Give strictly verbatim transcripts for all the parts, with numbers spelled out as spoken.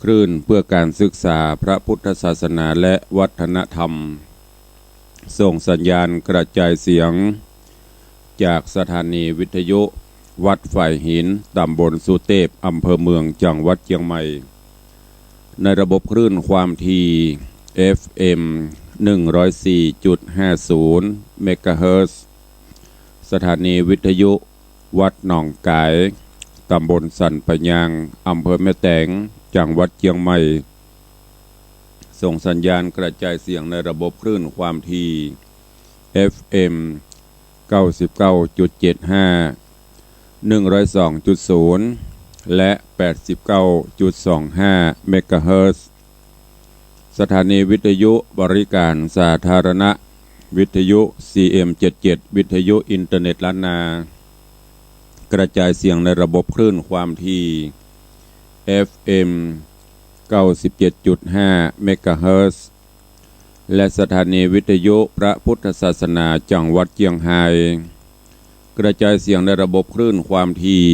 คลื่นเพื่อการศึกษาพระพุทธศาสนาและวัฒนธรรม ส่งสัญญาณกระจายเสียง จากสถานีวิทยุวัดฝายหิน ตำบลสุเตพ อำเภอเมือง จังหวัดเจียงใหม่ ในระบบคลื่นความถี่ เอฟเอ็ม หนึ่งร้อยสี่จุดห้าศูนย์ เมกะเฮิรตซ์ สถานีวิทยุวัดหนองก๋าย ตำบลสันป่ายาง อำเภอแม่แตง จังหวัดเจียงใหม่ ส่งสัญญาณกระจายเสียงในระบบคลื่นความถี่ เอฟเอ็ม เก้าสิบเก้าจุดเจ็ดห้า หนึ่งร้อยสองจุดศูนย์ และ แปดสิบเก้าจุดสองห้า เมกะเฮิรตซ์ สถานีวิทยุบริการสาธารณะ วิทยุ ซีเอ็มเจ็ดเจ็ด วิทยุอินเทอร์เน็ตล้านนา กระจายเสียงในระบบคลื่นความถี่ เอฟเอ็ม เก้าสิบเจ็ดจุดห้า เมกะเฮิรตซ์ และสถานีวิทยุพระพุทธศาสนาจังหวัดเจียงไฮ้ กระจายเสียงในระบบคลื่นความถี่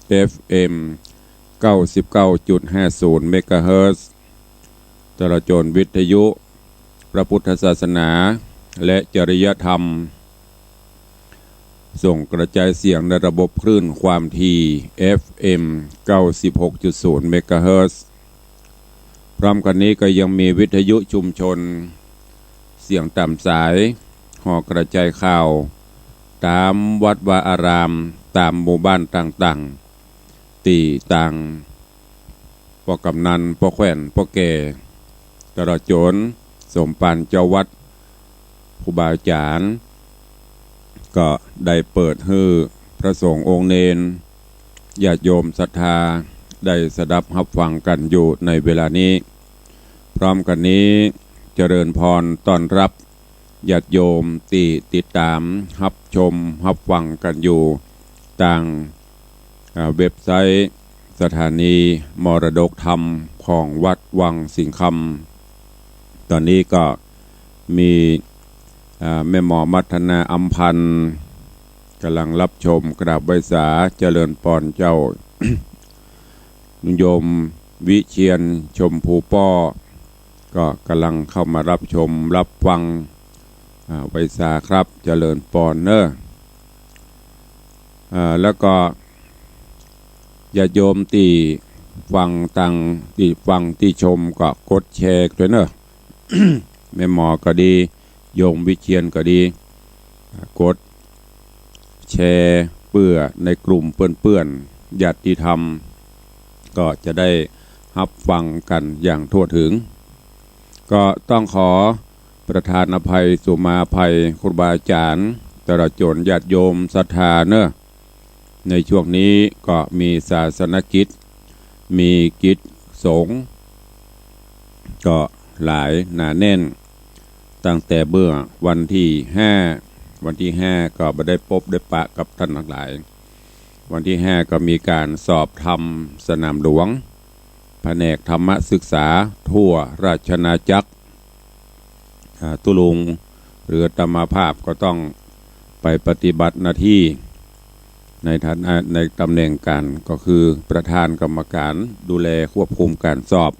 เอฟเอ็ม เก้าสิบเก้าจุดห้าศูนย์ เมกะเฮิรตซ์ ตลอดจ๋นวิทยุพระพุทธศาสนา และจริยธรรม ส่งกระจายเสียงในระบบคลื่นความถี่ เอฟเอ็ม เก้าสิบหกจุดศูนย์ เมกะเฮิรตซ์ พร้อมกั๋นนี้ก็ยังมีวิทยุชุมชน เสียงต๋ามสาย ห่อกระจายข่าว ต๋ามวัดวาอาราม ต๋ามหมู่บ้านต่างๆ ตี้ตาง ป้อกำนัน ป้อแขว่น ป้อแก่ ตลอดจ๋นสมภารเจ้าวัด ครูบาอาจ๋ารย์ ก็ได้เปิดหื้อพระสงฆ์องค์เณร ญาติโยมศรัทธา ได้สดับฮับฟังกั๋นอยู่ในเวลานี้ พร้อมกั๋นนี้ เจริญพรต้อนฮับ ญาติโยมตี้ติดต๋ามฮับชมฮับฟังกั๋นอยู่ ตาง อ่า เว็บไซต์สถานีมรดกธรรมของวัดวังสิงห์คำ ต๋อนนี้ก็มี อ่า แม่หมอมัทนา อำพันธ์ ก่ำลังฮับชม กราบไหว้สา เจริญปอนเจ้า โยมวิเชียร ชมพูป้อ ก็ก่ำลังเข้ามาฮับชมฮับฟัง อ่า ไหว้สาครับ เจริญปอนเน่อ อ่า แล้วก็ญาติโยมตี้ฟังตาง ตี้ฟังตี้ชมก็กดแชร์ตวยเน่อ แม่หมอก็ดี โยมวิเชียรก็ดี อ่า กดแชร์เปื้อในกลุ่มเปื้อนๆ ญาติธรรม ก็จะได้ฮับฟังกั๋นอย่างทั่วถึง ก็ต้องขอประทานอภัย สุมาอภัย ครูบาอาจ๋ารย์ ตลอดจ๋นญาติโยมศรัทธาเน่อ ในช่วงนี้ก็มีศาสนกิจ มีกิจสงฆ์ ก็หลายหนาแน่น ตั้งแต่เมื่อวันตี้ห้า วันตี้ห้าก็บ่ได้ปบได้ปะกับต้านตังหลาย วันตี้ห้าก็มีก๋านสอบธรรมสนามหลวง แผนกธรรมศึกษาทั่วราชอาณาจักร อ่า ตุ๊ลุง หรืออาตมาภาพก็ต้องไปปฏิบัติหน้าตี้ในฐานะ ในต๋ำแหน่งก๋าน ก็คือประธานกรรมก๋านดูแลควบคุมก๋านสอบ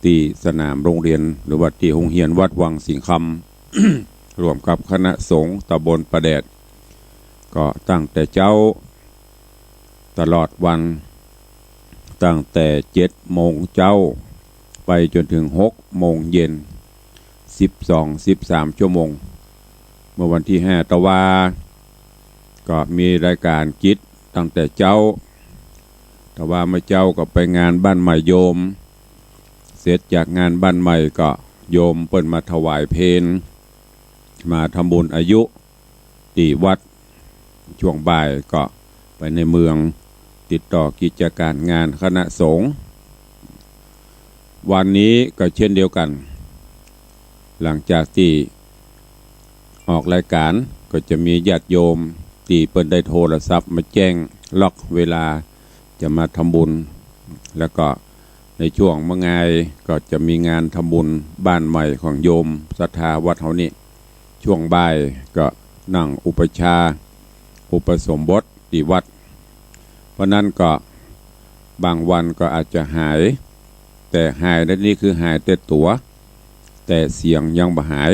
ตี้สนามโฮงเฮียน หรือว่าตี้โฮงเฮียนวัดวังสิงห์คำ ร่วมกับคณะสงฆ์ตำบลป่าแดด ก็ตั้งแต่เจ๊าตลอดวัน ตั้งแต่เจ็ดโมงเจ๊า ไปจ๋นเถิงหกโมงเย็น สิบสอง สิบสามชั่วโมง เมื่อวันตี้ห้า ตะวา ก็มีรายก๋านกิจตั้งแต่เจ๊า ตะวาเมื่อเจ๊าก็ไปงานบ้านใหม่โยม เสร็จจากงานบ้านใหม่ก็โยมเปิ้นมาถวายเพล มาทำบุญอายุตี้วัด ช่วงบ่ายก็ไปในเมือง ติดต่อกิจก๋านงานคณะสงฆ์ วันนี้ก็เช่นเดียวกั๋น หลังจากตี้ออกรายก๋านก็จะมีญาติโยมตี้เปิ้นได้โทรศัพท์มาแจ้งล็อกเวลาจะมาทำบุญ แล้วก็ในช่วงเมื่องายก็จะมีงานทำบุญบ้านใหม่ของโยมศรัทธาวัดเฮานี้ ช่วงบ่ายก็นั่งอุปัชฌาย์ อุปสมบทตี้วัด เพราะนั้นก็บางวันก็อาจจะหาย แต่หายในนี้คือหายแต่ตั๋ว แต่เสียงยังบ่หาย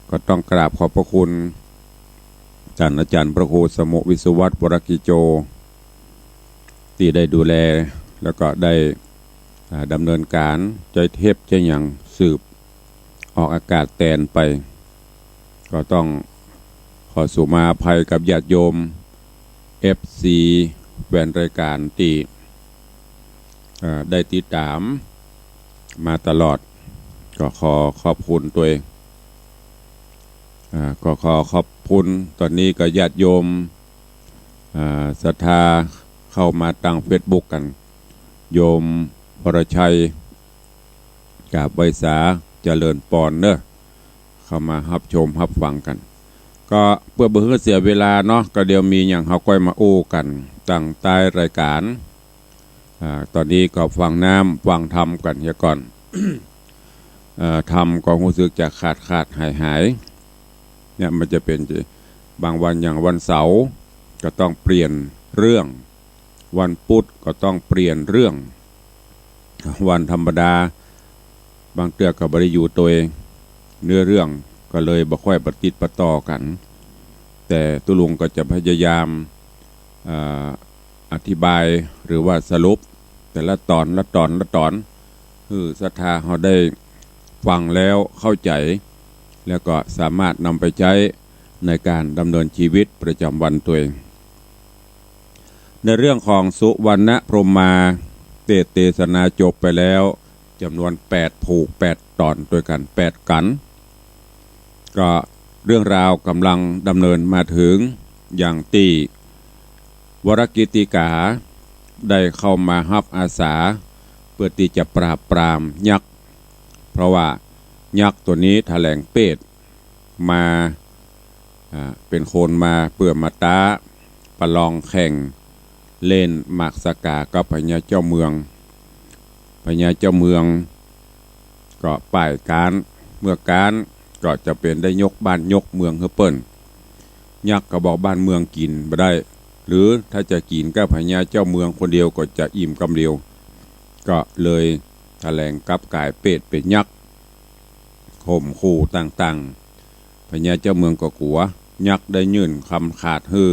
ก็ต้องกราบขอบพระคุณ ท่านอาจารย์พระครูสมุห์ วิศวัฒน์ วรกิจโจ ตี้ได้ดูแล แล้วก็ได้ อ่า ดำเนินก๋านใจ๊เทปใจ๊หยังสืบออกอากาศแตนไป ก็ต้องขอสุมาอภัยกับญาติโยม เอฟซี แฟนรายก๋านตี้ อ่า ได้ติดต๋ามมาตลอด ก็ขอขอบคุณตวย อ่า ก็ขอขอบคุณ ต๋อนนี้ก็ญาติโยม อ่า ศรัทธาเข้ามาตางเฟซบุ๊กกั๋น โยมวรชัย กราบไหว้สา เจริญปอนเน่อ เข้ามาฮับชมฮับฟังกั๋น ก็เปื้อบ่หื้อเสียเวลาเนาะ ก็เดี๋ยวมีหยังเฮาก้อยมาอู้กั๋น ตางใต้รายก๋าน อ่า ต๋อนนี้ก็ฟังน้ำฟังธรรมกั๋นเหียก่อน เอ่อ ธรรมก็ฮู้สึกจะขาดขาดหายหาย เนี่ยมันจะเป๋น บางวันอย่างวันเสาร์ก็ต้องเปลี่ยนเรื่อง วันพุธก็ต้องเปลี่ยนเรื่อง วันธรรมดา บางเตื้อก็บ่ได้อยู่ตวยเนื้อเรื่อง ก็เลยบ่ค่อยปะติดปะต่อกั๋น แต่ตุ๊ลุงก็จะพยายาม เอ่อ อธิบายหรือว่าสรุปแต่ละต๋อนละต๋อนละต๋อน หื้อศรัทธาเฮาได้ฟังแล้วเข้าใจ๋ แล้วก็สามารถนำไปใจ๊ในก๋านดำเนินชีวิตประจ๋ำวันตวย ในเรื่องของสุวรรณพรหมา เตสน์เตสนาจบไปแล้วจ๋ำนวนแปดผูก แปดต๋อนตวยกั๋น แปดกัณฑ์ ก็เรื่องราวก่ำลังดำเนินมาเถิงอย่างตี้วรกิตติกาได้เข้ามาฮับอาสา เปื้อตี้จะปราบปรามยักษ์ เพราะว่ายักษ์ตั๋วนี้ถะแหลงเปรตมา อ่า เป๋นคนมาเปื้อมาต๊าประลองแข่งเล่นหมากสะก๋ากับพญาเจ้าเมือง พญาเจ้าเมืองก็ป้ายก๊าน เมื่อก๊านก็จะเป๋นได้ยกบ้านยกเมืองหื้อเปิ้น ยักษ์ก็บอกบ้านเมืองกิ๋นบ่ได้ หรือถ้าจะกิ๋นกับพญาเจ้าเมืองคนเดียวก็จะอิ่มกำเดียว ก็เลยถะแหลงกลับก๋ายเปรตเป๋นยักษ์ ข่มขู่ต่างๆ พญาเจ้าเมืองก็กั๋ว ยักษ์ได้ยื่นกำขาดหื้อ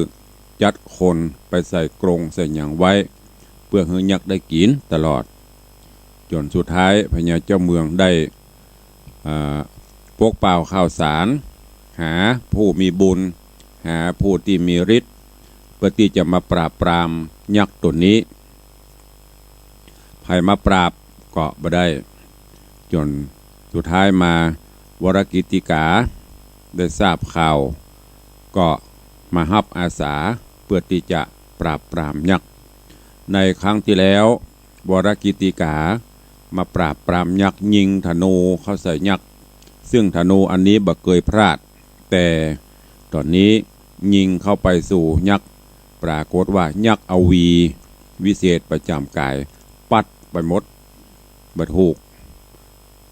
จัดคนไปใส่กรงใส่หยังไว้ เปื้อหื้อยักษ์ได้กิ๋นตลอด จ๋นสุดท้ายพญาเจ้าเมืองได้ อ่า ปกเป่าข่าวสาร หาผู้มีบุญ หาผู้ตี้มีฤทธิ์ เปื้อตี้จะมาปราบปรามยักษ์ตั๋วนี้ ใผมาปราบก็บ่ได้ จ๋นสุดท้ายมาวรกิตติกาได้ทราบข่าว ก็มาฮับอาสาเปื้อตี้จะปราบปรามยักษ์ ในครั้งตี้แล้ว วรกิตติกามาปราบปรามยักษ์ ยิงธนูเข้าใส่ยักษ์ ซึ่งธนูอันนี้บ่เกยพลาด แต่ต๋อนนี้ยิงเข้าไปสู่ยักษ์ ปรากฏว่ายักษ์เอาวีวิเศษประจ๋ำก๋ายปัดไปหมด บ่ถูก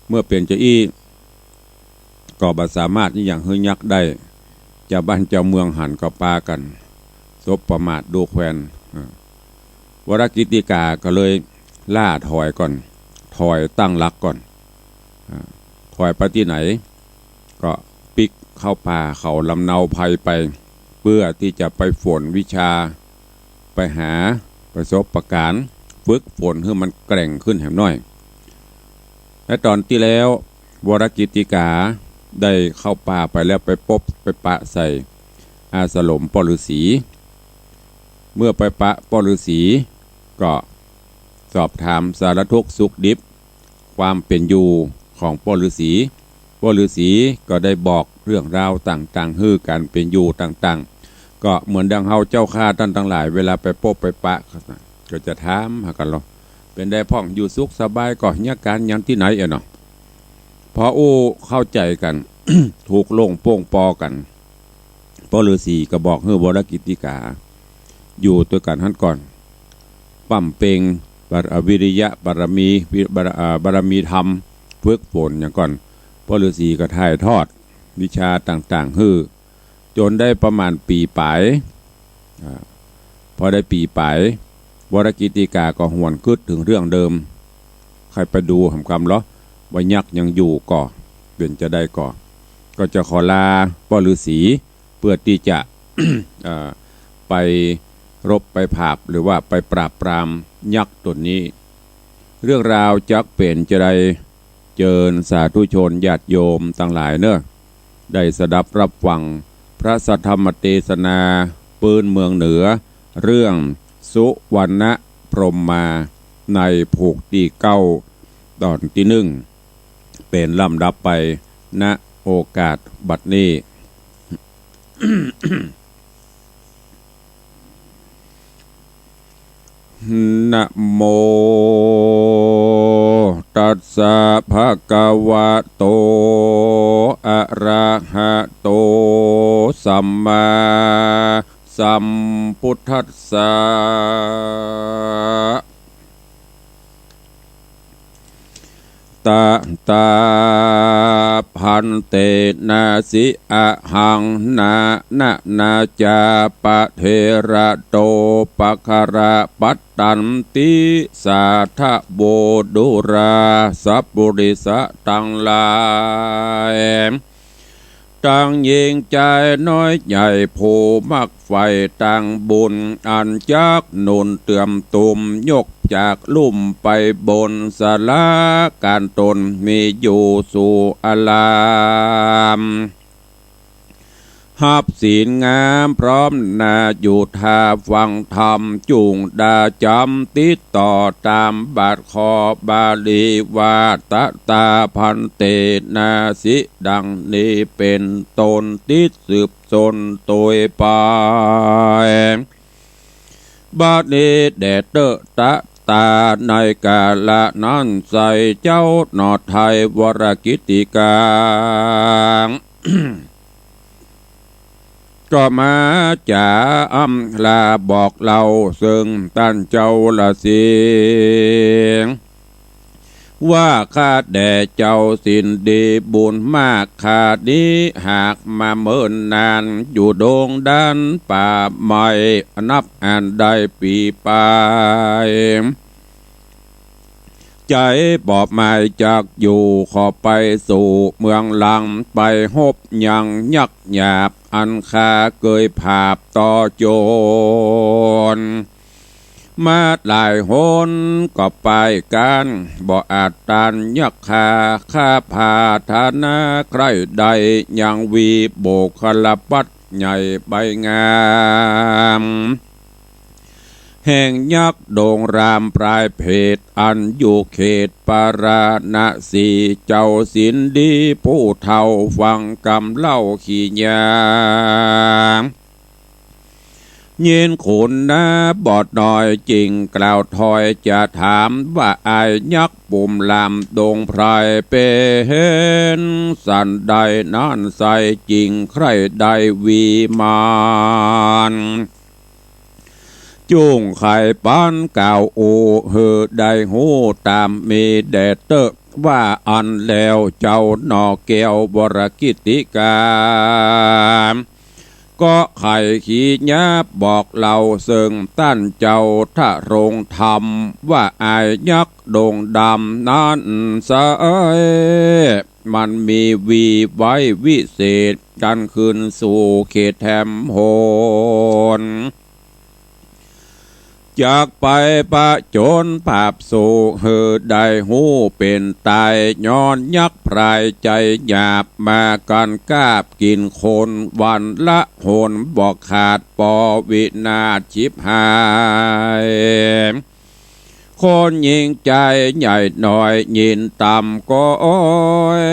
เมื่อเป๋นจาอี้ ก็บ่สามารถอิหยังหื้อยักษ์ได้ จาวบ้านจาวเมืองหันก็ปากั๋นสบประมาทดูแควน อ่า วรกิตติกาก็เลยล่าถอยก่อน ถอยตั้งหลักก่อน อ่า ถอยไปตี้ไหน ก็ปิ๊กเข้าป่าเขาลำเนาไพรไป เปื้อตี้จะไปฝนวิชา ไปหาประสบการณ์ ฝึกฝนหื้อมันแกร่งขึ้นแหมหน้อย และต๋อนตี้แล้ว วรกิตติกาได้เข้าป่าไปแล้วไปปบไปปะใส่อาสรมป้อฤๅษี เมื่อไปปะป้อฤๅษี ก็สอบถามสารทุกข์สุขดิบ ความเป๋นอยู่ของป้อฤๅษี ป้อฤๅษีก็ได้บอกเรื่องราวต่างๆ หื้อก๋านเป๋นอยู่ต่างๆ ก็เหมือนดังเฮาเจ้าข้าต้านตังหลาย เวลาไปปบไปปะ ก็จะถามหากั๋นลอ เป๋นใดพ่อง อยู่สุขสบายก่อ เยียะก๋านหยังตี้ไหนอะเนาะ พออู้เข้าใจ๋กั๋น ถูกลงโป้งปอกั๋น ป้อฤๅษีก็บอกหื้อวรกิตติกา อยู่ตวยกั๋นหั้นก่อน บำเพ็งบาร- วิริยะบารมี วิ- บาร- อ่า บารมีธรรม ฝึกฝนหยังก่อน ป้อฤๅษีก็ถ่ายทอดวิชาต่างๆ หื้อ จ๋นได้ประมาณปี๋ป๋าย อ่า พอได้ปี๋ป๋าย วรกิตติกาก็หวนกึ๊ดเถิงเรื่องเดิม ใค่ไปดูหำกำลอ ว่ายักษ์ยังอยู่ก่อ เป๋นจาใดก่อ ก็จะขอลาป้อฤๅษี เปื้อตี้จะ เอ่อ ไปรบไปผาบ หรือว่าไปปราบปรามยักษ์ต๋นนี้ เรื่องราวจักเป๋นจาใด เจิญสาธุชนญาติโยมตังหลายเน่อ ได้สดับรับฟังพระสัทธรรมเตสนาปื๊นเมืองเหนือ เรื่องสุวรรณพรหมมา ในผูกตี้เก้า ต๋อนตี้นึ่ง เป๋นลำดับไป ณ โอกาสบัดนี้ นะโม ตัสสะ ภะคะวะโต อะระหะโต สัมมาสัมพุทธัสสะ ตะ ตา ภันเต นะสิ อะหัง นะ นะ นะ จา ปะเทระโต ปะคะระ ปัตตันติ สาธะโว ดูรา สัปปุริสะตังหลาย ตังหญิงจายน้อยใหญ่ ผู้มักใฝ่ตางบุญ อันจักหนุนเติมตุ้ม ยกจากลุ่มไปบน สละก๋านต๋นมีอยู่สู่อาราม ฮับศีลงามพร้อมนา อยู่ท่าฟังธรรม จุ่งดาจ๋ำติดต่อต๋ามบาท ขอบาลีว่า ตะ ตา ภันเต นะสิ ดังนี้เป๋นต้น ติดสืบสนโตยไป บัดนี้แด่เต๊อะ ตะ ตา ในกาละนั้นไส้ เจ้าหนอไทยวรกิตติกา ก็มาจ๋าอำลาบอกเล่า เซิ่งต้านเจ้าละสิ ว่าข้าแด่เจ้าสินดีบุญมาก ข้านี้หากมาเมินนาน อยู่ดงด้านป่าไม้ นับอันได้ปี๋ปาย ใจ๋บ่หมายจักอยู่ ขอไปสู่เมืองหลัง ไปฮบยังยักษ์หยาบ อันข้าเกยผาบต่อโจ๋ร มาหลายหนก็ป้ายกั๋น บ่อาจต้านยักษ์ข้า ข้าผาถนาใคร่ได้ ยังวีบุคลปัตย์ใหญ่ใบงาม แห่งยักษ์ดงรามปลายเปรต อันอยู่เขตปาราณสี เจ้าสินดีผู้เฒ่าฟังกำเล่าขี้ยา ยินขุนนาบอดน้อยจึงกล่าวถ้อยจะถาม ว่าอ้ายยักษ์ปุ่มลามดงไพร เป๋นสันใดนั้นไส้ จึงใคร่ได้วิมาน จุ่งไขปันกล่าวอู้ หื้อได้ฮู้ต๋ามมีแด่เต๊อะ ว่าอั้นแล้วเจ้าหนอแก้ววรกิตติกา ก็ไขขี้ยาบอกเล่า เซิ่งต้านเจ้าทรงธรรม ว่าอ้ายยักษ์ดงดำนั้นไส้ มันมีวีไว้วิเศษ กั๋นขึ้นสู่เขตแถมโหน จักไปผจญผาบสู่ หื้อได้ฮู้เป๋นต๋าย ย้อนยักษ์ไพรใจ๋หยาบ มากั๋นกาบกิ๋นคน วันละหนบ่ขาด ปอวินาศฉิบหาย คนยิงใจ๋ใหญ่น้อย ยินต๋ามก็อ้อย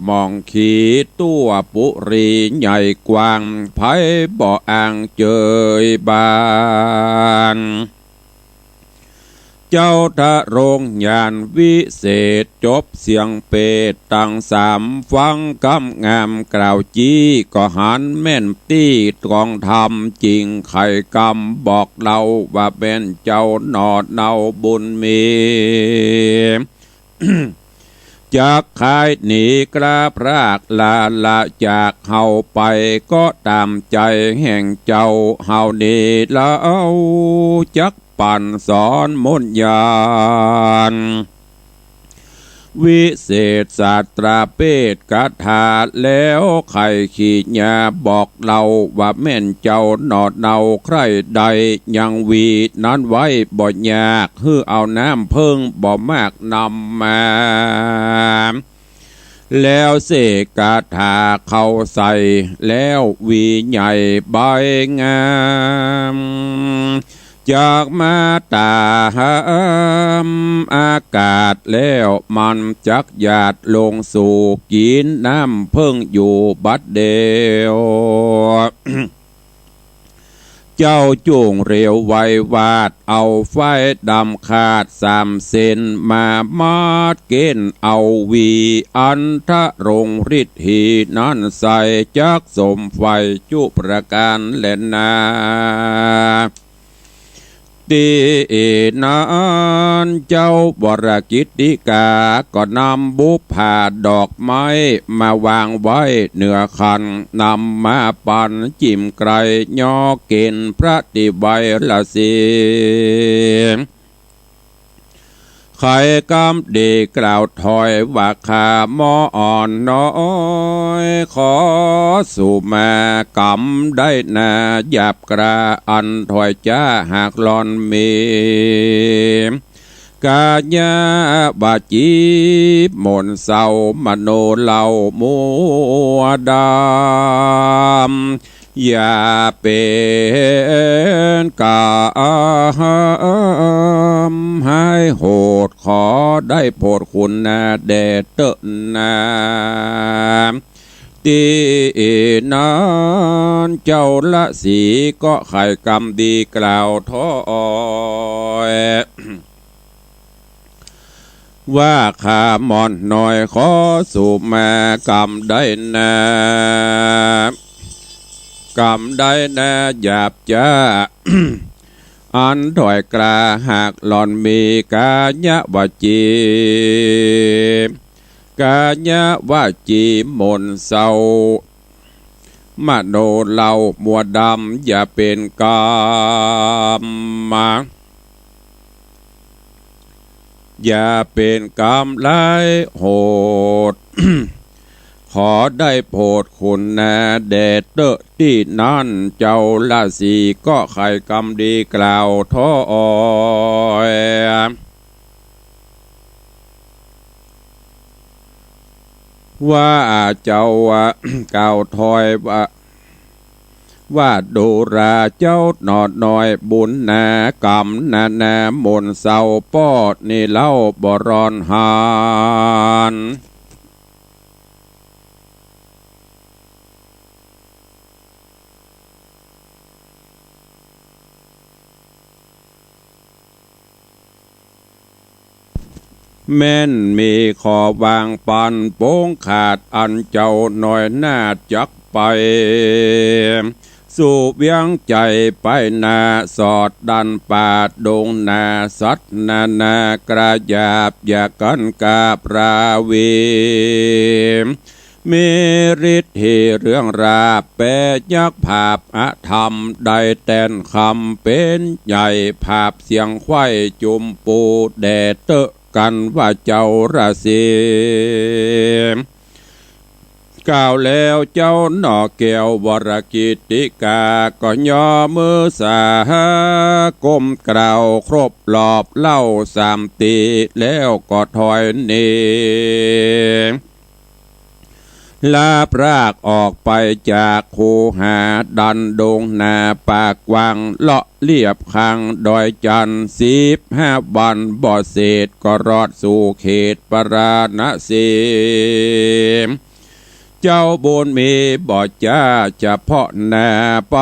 หม่องขีตั๋วปุรีใหญ่กว้าง ใผบ่อ่างเจยบาน เจ้าทรงญาณวิเศษ จบเสียงเปตตังสาม ฟังกำงามกล่าวจี้ ก็หันแม่นตี้ตรองธรรม จึงไขกำบอกเล่า ว่าแม่นเจ้าหนอเนาบุญมี จักขายหนีกล้าพรากลาละจากเฮาไป ก็ต๋ามใจ๋แห่งเจ้าเฮานี้ เฮาจักปั่นสอนมนต์ญาณ วิเศษศาสตราเปตคาถา แล้วใค่ขี้หญ้าบอกเล่า ว่าแม่นเจ้าหน่อเนาใคร่ใด ยังวีนั้นไว้บ่ยาก หื้อเอาน้ำเผิ้งบ่มากนำมา แล้วเสกคาถาเข้าใส่ แล้ววีใหญ่ใบงาม จักมาตามอากาศ แล้วมันจักหยาดลงสู่ กิ๋นน้ำเผิ้งอยู่บัดเดียว เจ้าจุ่งเร็วไววาด เอาฝ้ายดำขาดสามเส้น มามัดเก้นเอาวี อันทรงฤทธีนั้นใส่ จักสมใฝ่จุประก๋านแลนา ตี้นั้นเจ้าวรกิตติกา ก็นำบุปผาดอกไม้มาวางไว้เหนือขัน นำมาปั๋นจิ่มไกล ยอเกณฑ์พระติไวรสี ไขกำดีกล่าวถอยว่า ข้าหม่อมน้อยขอสุมากำได้นา หยาบกล้าอันถ้อยจ๊า หากหล่อนมี กายวาจีหม่นเศร้ามโนเล่ามัวดำ อย่าเป๋นก๋รรมหายโหด ขอได้โผดคุณนาแด่เต๊อะนา ตี้นั้นเจ้าฤๅษีก็ไขกำดีกล่าวถอย ว่าข้าหม่อมน้อยขอสุมากำได้นา กำได้นาหยาบจ๊า อันถ้อยกล้า หากหล่อนมีกายวาจี กายวาจีหม่นเศร้า มโนเล่ามัวดำ อย่าเป๋นก๋รรม อย่าเป๋นก๋รรมหายโหด ขอได้โผดคุณนาแด่เต๊อะ ตี้นั้นเจ้าฤๅษีก็ไขกำดีกล่าวถอย ว่าเจ้าว่ากล่าวถอยว่า ว่าดูราเจ้าหน่อน้อยบุญนากำนานาหม่นเศร้าป้อนี้เล่าบ่ร้อนหาน แม่นมีข้อวางปันปงขาด อันเจ้าน้อยนาฏจักไปสู่เวียงใจ๋ ไปนาสอดดันป่าดงนาสัตว์นานา กระหยาบอย่ากั๋นกราบราวี มีฤทธีเรื่องราบแปยักษ์ผาบอธรรม ได้แต้นคำเป๋นใหญ่ผาบเสียงไขว้จุมปูแด่เต๊อะ กั๋นว่าเจ้าฤๅษี กล่าวแล้วเจ้าหน่อแก้ววรกิตติกา ก็ย่อมือสาก้มกล่าวครบรอบเล่าสามตี้ แล้วก็ถอยหนีลาพรากออกไปจากคูหา ดันดงนาป่ากว้าง เลาะเลียบข้างดอยจันทน์ สิบห้าวันบ่เสร็จ ก็รอดสู่เขตปาราณสี เจ้าบุญมีบ่จ๊าเฉพาะนา ไป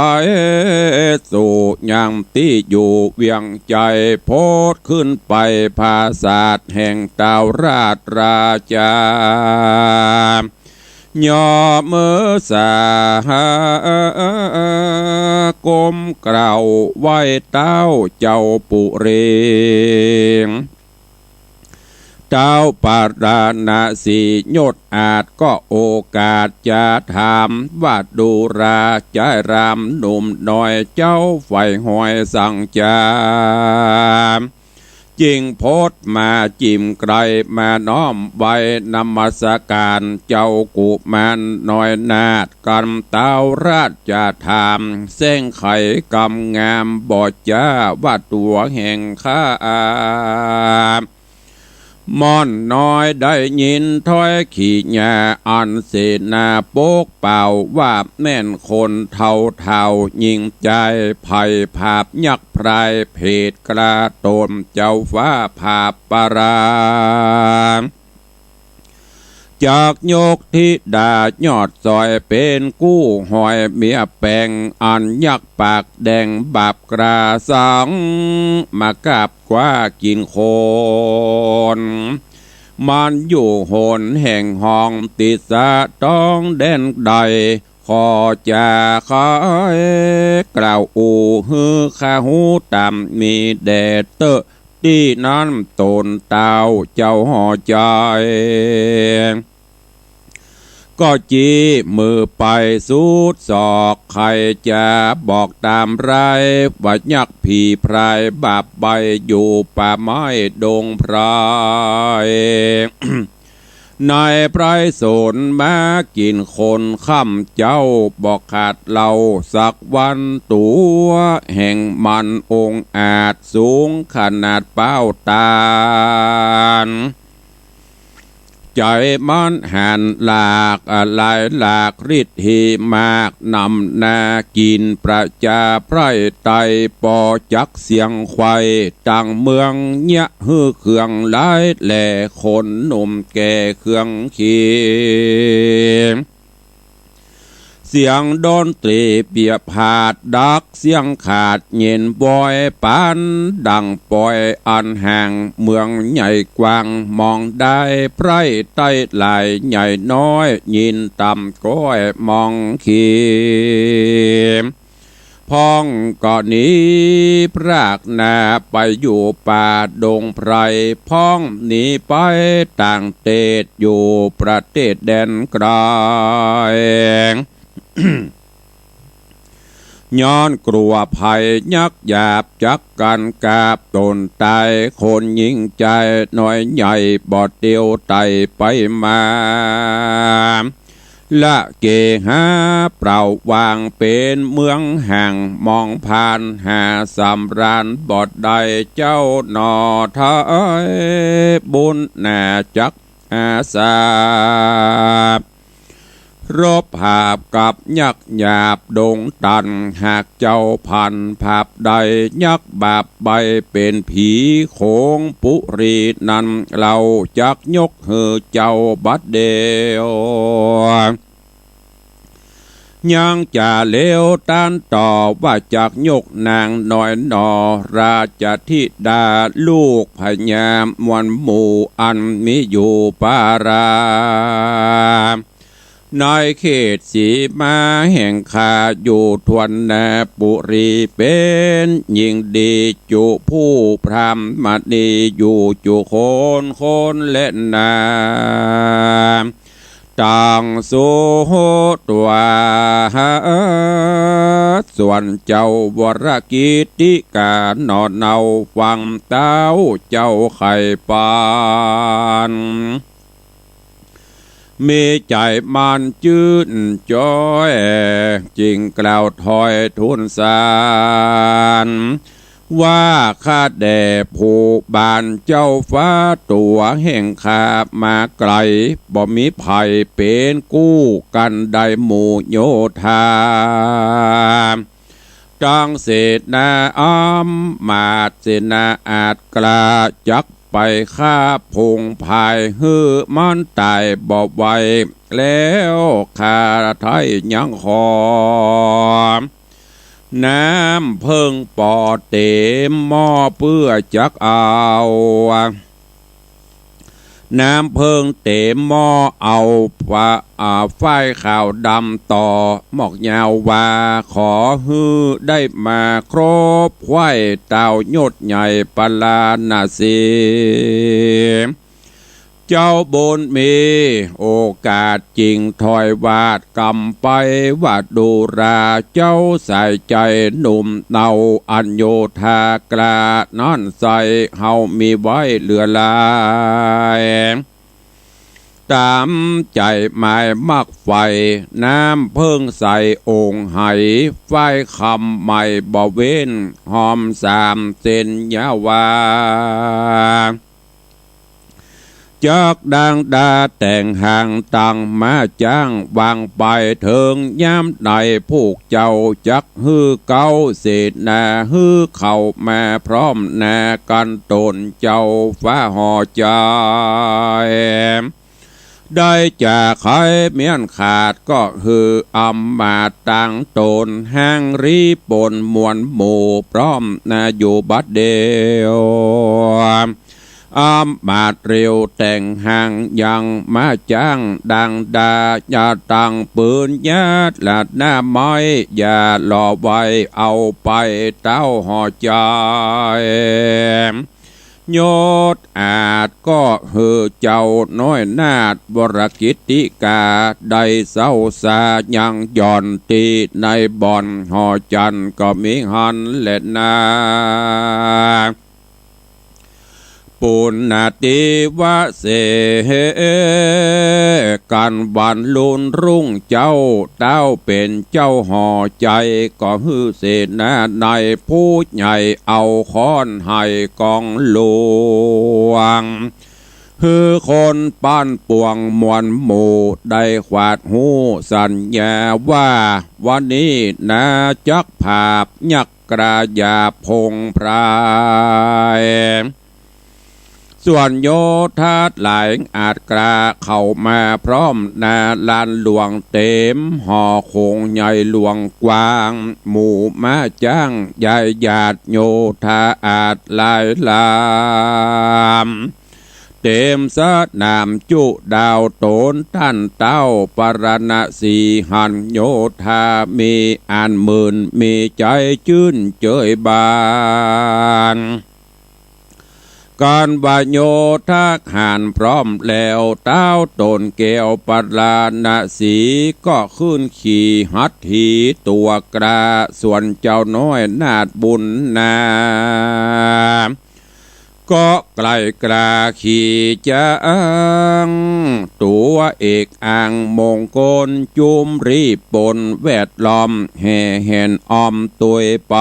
สู่ยังตี้อยู่เวียงใจ๋ โผดขึ้นไปผาสาทแห่งท้าวราชราชา ย่อมือสาก้มกล่าวไหว้เต๊าเจ้าปุเรง ท้าวปาราณสียศอาจก็โอกาสจะถามว่าดูราชายรามหนุ่มน้อยเจ้าใฝ่หอยสังจา จึงพดมาจิ่มไกลมาน้อมไหว้นมัสก๋านเจ้ากุมารน้อยนาฏ กันตาวราชธรรม แสร้งไขกำงามบ่จ้าว่าตั๋วแห่งข้า ม่อนน้อยได้ยินถ้อยขีญาอันเสนาปกเป่า ว่าแม่นคนเฒ่าเฒ่าญิงจาย ไพร่ผาบยักษ์พรายเผดกล้าต๋นเจ้าฟ้าผาบประ จักยกธิดายอดสอยเป๋นกู้หอยเมียแป๋ง อันยักษ์ปากแดงบาปกล้าสัง มากราบกว้ากิ๋นคน มันอยู่หนแห่งห้องติสะต้องแดนใด ขอจาขายกล่าวอู้หื้อข้าฮู้ต๋าม มีแด่เต๊อะ ตี้นั้นต๋นเต้าเจ้าห่อใจ๋ ก็จี๊มือไปสุดศอก ใค่จะบอกต๋ามราย ว่ายักษ์ผีพรายบาปใบ้อยู่ป่าไม้ดงไพร ในไพรสนมากิ๋นคนค่ำเจ๊า บ่ขาดเหล้าสักวัน ตั๋วแห่งมันองอาจสูงขนาดป๊าวต๋าน ใจ๋มันหันหลากหลายหลากฤทธิ์มาก นำนากิ๋นประจาไพรไต ปอจักเสียงไขว่ ตังเมืองเยียะหื้อเคืองหลายแล คนหนุ่มแก่เคืองขี เสียงดนตรีเปียผาดดักเสียงขาดเย็นบอย ปานดังปอยอันห่างเมืองใหญ่กว้าง มองได้ไพรไตหลายใหญ่น้อย ยินต่ำก้อยมองขี พ่องก็หนีพรากหน้าไปอยู่ป่าดงไพร พ่องหนีไปต่างเตศอยู่ประเทศแดนไกล ย้อนกลัวภัยยักษ์หยาบจักกั๋นกาบต๋นต๋าย คนยิ่งใจ๋น้อยใหญ่บ่เตียวไต่ไปมา ละเกหาเปล่าว่างเป๋นเมืองห่าง มองผ่านหาสำราญบ่ได้ เจ้าหน่อไท้บุญหนาจักอาสา รบหาบกับยักษ์หยาบดงตัน หากเจ้าพันผาบได้ยักษ์บาปใบ้เป๋นผีโขงปุรีนั้น เฮาจักยกหื้อเจ้าบัดเดียว ยังจะเลวต้านต่อว่าจักยกนางน้อยหน่อ ราชธิดาลูกพญามวลหมู่อันมีอยู่ปารา ในเขตสีมาแห่งข้าอยู่ทวนนาปุรี เป๋นหญิงดีจุผู้พรามมณีอยู่จุคนคนและนา ตังสุตัว ส่วนเจ้าวรกิตติกาหน่อเนาฟังเต้าเจ้าไขปาน มีใจ๋มันจื้นจ้อย จึงกล่าวถ้อยทูลสาร ว่าข้าแด่ผู้บานเจ้าฟ้าตั๋วแห่งข้ามาไกล บ่มีใผเป๋นกู้กั๋นได้หมู่โยธา ตังเสนาอำมาตย์เสนาอาจกล้าจักไปฆ่าผงผายหื้อมันต๋ายบ่ไหวแล้ว ข้าไท้ยังขอ น้ำเผิ้งปอเต๋มหม้อเปื้อจักเอา น้ำเผิ้งเต๋มหม้อเอา อ่า ฝ้ายขาวดำต่อหมอกยาวว่า ขอหื้อได้มาครบไขว้เต้ายศใหญ่ปาราณสี เจ้าบุญมีโอกาสจิ่งถอยวาดกำไปว่า ดูราเจ้าสายใจ๋หนุ่มเนาอันโยธากล้านั้นใส่ เฮามีไว้เหลือหลาย ต๋ามใจ๋หมายมักใฝ่ น้ำเพิ่งใสองค์ไห ฝ้ายคำใหม่บ่เว้น หอมสามเส้นยาวา จักดังดาแต่งหางตังม้าจ๊าง วางไปเถิงยามใด พวกเจ้าจักหื้อเก๊าเสนา หื้อเข้ามาพร้อมหน้ากั๋น ต๋นเจ้าฟ้าห่อใจ๋ ได้จ๋าใค่เมี้ยนขาด ก็หื้ออำมาตย์ตังต๋น ห้างรีปนมวลหมู่ พร้อมหน้าอยู่บัดเดี่ยว อำมาตย์เร็วแต่งหางยังม้าจ๊างดังดา อย่าตั้งปืน อย่าละหน้าไม้ อย่าหล่อไว้เอาไปเต้าห่อใจ๋ ยศอาจก็หื้อเจ้าน้อยนาถวรกิตติกา ได้เศร้าสายังหย่อนตี้ในบ่อนหอจันทร์ ก็มีหั้นแลนา ปุณณติวเส กั๋นวันลุนรุ่งเจ๊า เต้าเป๋นเจ้าหอใจ๋ ก็หื้อเสนาในผู้ใหญ่เอาค้อนไหกองหลวง หื้อคนบ้านปวงมวลหมู่ ได้ขวาดฮู้สัญญาว่า วันนี้นาจักผาบยักษ์กล้าหยาบพงไพร ส่วนโยธาหลายอาจกล้าเข้ามาพร้อมหน้าลานหลวง เต๋มหอโขงใหญ่หลวงกว้าง หมู่ม้าจ๊างใหญ่หยาดโยธาอาจหลายลำ เต๋มสนามจุดาวต๋น ต้านเต้าปาราณสีหั้น โยธามีอันหมื่น มีใจ๋จื้นเจยบาน กั๋นว่าโยธาหารพร้อมแล้ว เต้าต๋นแก้วปาราณสี ก็ขึ้นขี่หัตถีตั๋วกล้า ส่วนเจ้าน้อยนาถบุญนา ก็ไกล่กล้าขี่จ๊าง ตั๋วเอกอังมงคล จุมรีปนแวดล้อม แห่แหนอ้อมตวยไป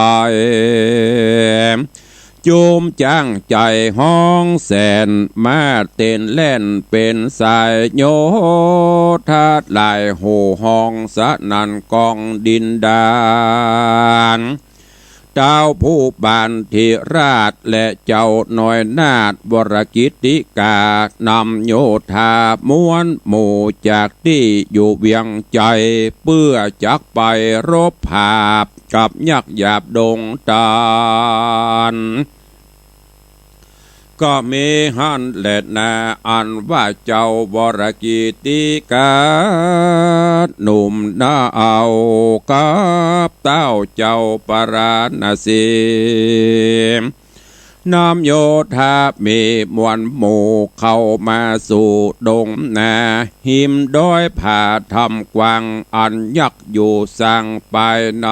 จุมจ๊างใจ๋ฮ้องแสน ม้าเต้นแล่นเป๋นสาย โยธาหลายโห่ฮ้องสนั่นก้องดินดาน เต้าผู้บานธิราชและเจ้าน้อยนาถวรกิตติกา นำโยธามวลหมู่จากตี้อยู่เวียงใจ๋ เปื้อจักไปรบผาบกับยักษ์หยาบดงตาน ก็มีหั้นแลนา อันว่าเจ้าวรกิตติกาหนุ่มนาเอากับเต้าเจ้าปาราณสี นำโยธามีมวลหมู่เข้ามาสู่ดงนา หิมดอยผาถ้ำกว้าง อันยักษ์อยู่สร้างปายใน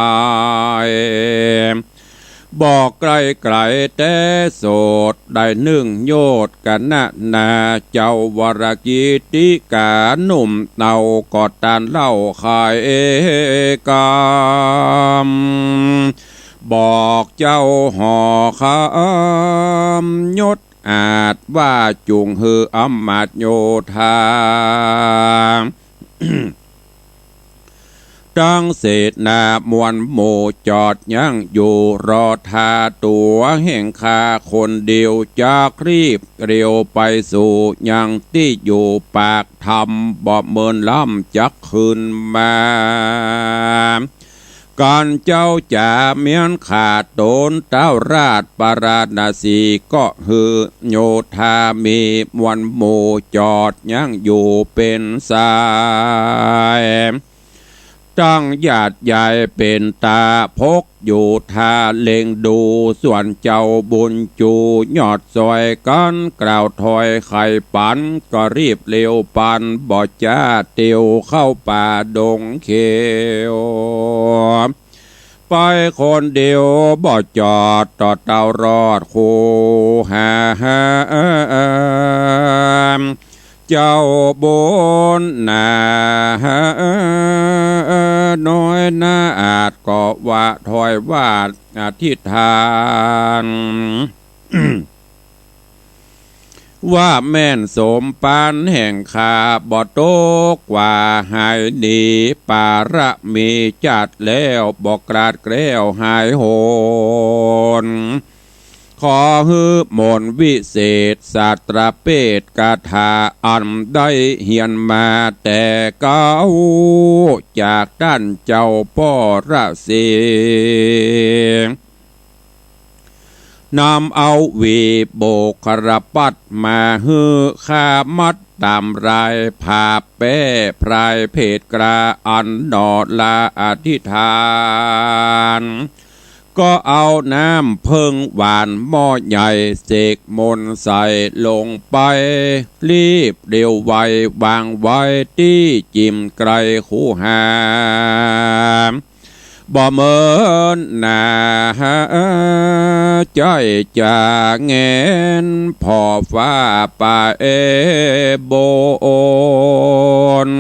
บ่ไกลๆ แต่โสด ได้นึ่งโยชน์กั๋นนานา เจ้าวรกิตติกาหนุ่มเนาก็ต้านเล่าขายกำ บอกเจ้าหอคำยศอาจว่า จุ่งหื้ออำมาตย์โยธา ตังเสนามวลหมู่จอดยั้งอยู่ รอท่าตั๋วแห่งข้าคนเดียว จักรีบเร็วไปสู่ยังตี้อยู่ปากถ้ำ บ่เมินล้ำจักคืนมา กั๋นเจ้าจ๋าเมี้ยนขาดต๋น เต้าราชปาราณสี ก็หื้อโยธามีมวลหมู่จอดยั้งอยู่เป๋นสาย ตั้งญาติใหญ่เป๋นต๋าปกอยู่ ถ้าเล็งดู ส่วนเจ้าบุญจู๋ ยอดซอยกั๋น กล่าวถ้อยไขปัน ก็รีบเร็วปาน บ่จ๊าเตียวเข้าป่าดงเขียว ไปคนเดียวบ่จอด ต่อเต้ารอดคู่หา เจ้าบุญหนา น้อยนาอาจก็ว่าถ้อยวาดอธิษฐาน ว่าแม่นสมปานแห่งข้า บ่ตกว่าหายหนี ปาระมีจัดแล้ว บ่กลาดแคล้วหายหน ขอหื้อมนต์วิเศษ สาตราเปตคาถา อันได้เฮียนมาแต่เก๊า จากต้านเจ้าป้อระสี นำเอาหวีโบกคารปัตรมาหื้อข้า มัดต๋ามรายผาบแป๊พรายเพตคา อันหน่อลาอธิษฐาน ก็เอาน้ำเผิ้งหวานหม้อใหญ่ เสกมนต์ใส่ลงไป รีบเร็วไววางไว้ตี้จิ่มไกลคูหา บ่เมินหนา ใจ๊จะแงนผ่อฟ้าไปบน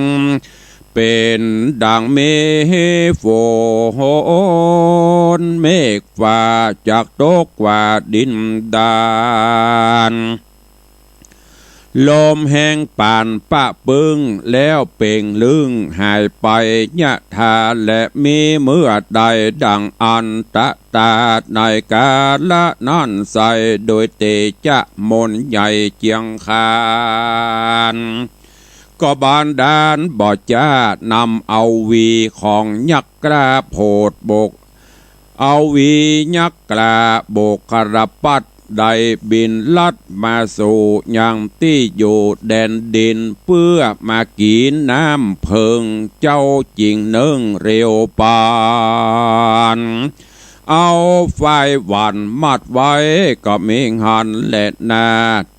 เป๋นดังมีฝน เมฆฟ้าจักตกกว่าดินดาน ลมแฮงปานป๊าปึ้ง แล้วเป่งลึ้งหายไป ยะถา และมีเมื่อใดดังอันตะตา ในกาละนั้นไส้ โดยเตจะมนต์ใหญ่เจียงคาน ก็บันดาลบ่จ๊านำเอาหวีของยักษ์กล้าโผดบก เอาหวียักษ์กล้าโบกคารปัตร ได้บินลัดมาสู่ยังตี้อยู่แดนดิน เปื้อมากิ๋นน้ำเผิ้ง เจ้าจึงนึ่งเร็วปาน เอาฝ้ายหวันมัดไว้ก็มีหั้นแลนา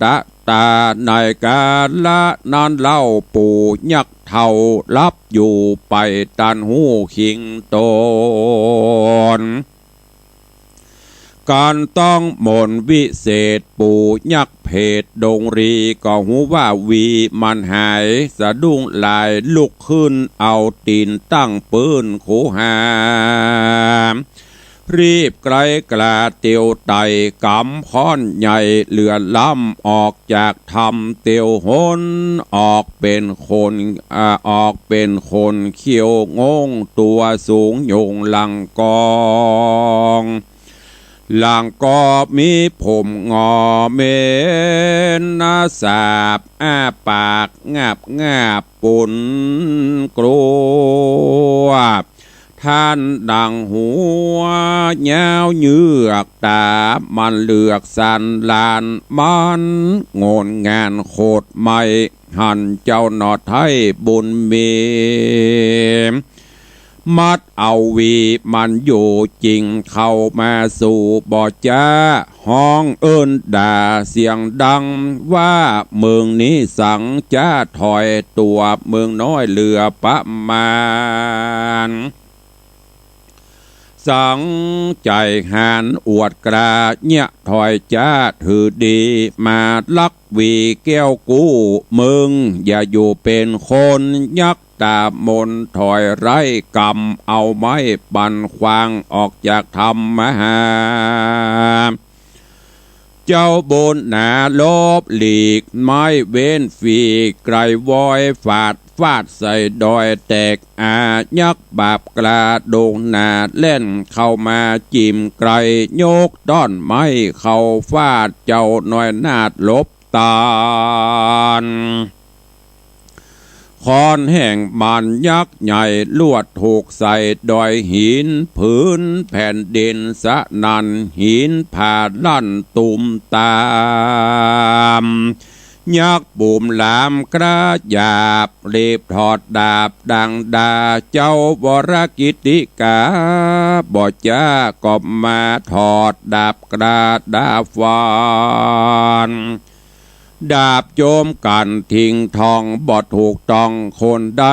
ตะตา ในกาละนั้นเล่า ปู่ยักษ์เฒ่าหลับอยู่ไปตันฮู้คิงต๋น ก๋านต้องมนต์วิเศษ ปู่ยักษ์เพตดงรี ก็ฮู้ว่าหวีมันหาย สะดุ้งหลายลุกขึ้น เอาตี๋นตั้งปื้นคูหา รีบไกลกล้าเตียวไต่ ก๋ำค้อนใหญ่เหลือล้ำ ออกจากถ้ำเตียวหน ออกเป๋นคน อ่า ออกเป๋นคนเขียวงง ตั๋วสูงโยงหลังกอง หลังก็มีผมงอเม้น สาบอ้าปากงาบงาบ ปูนกลัว ท่านดังหัวยาวเยือก ต๋ามันเหลือกสันหลาน มันโงนงานโขดไหม้ หันเจ้าหนอไท้บุญมี มัดเอาหวีมันอยู่จึงเข้ามาสู่บ่จ๊า ฮ้องเอิ้นด่าเสียงดัง ว่าเมืองนี้สังจ๊าถอยตั๋ว เมืองน้อยเหลือประมาณ สังใจ๋หาญอวดกล้า เยียะถอยจ๊าถือดี มาลักหวีแก้วกู้เมือง อย่าอยู่เป๋นคน ยักษ์ต๋ามนถอยไร้ ก๋ำเอาไม้ปันขว้าง ออกจากถ้ำมาหา เจ้าบุญหนาหลบหลีก ไม้เว้นฝีกไกลวอย ฝาดฟาดใส่ดอยแตกอา ยักษ์บาปกล้าดงหนาแล่นเข้ามาจิ่มไกล ยกต้อนไม้เข้าฟาด เจ้าน้อยนาฏหลบตาน ค้อนแห่งมันยักษ์ใหญ่ ลวดถูกใส่ดอยหิน ผืนแผ่นดินสนั่น หินผาลั่นตุมตาม ยักษ์ปู๋มหลามกล้าหยาบ รีบถอดดาบดังดา เจ้าวรกิตติกา บ่จ๊าก็มาถอดดาบกล้าดาบฟัน ดาบโจมกั๋นทิ้งถ้อง บ่ถูกต้องคนใด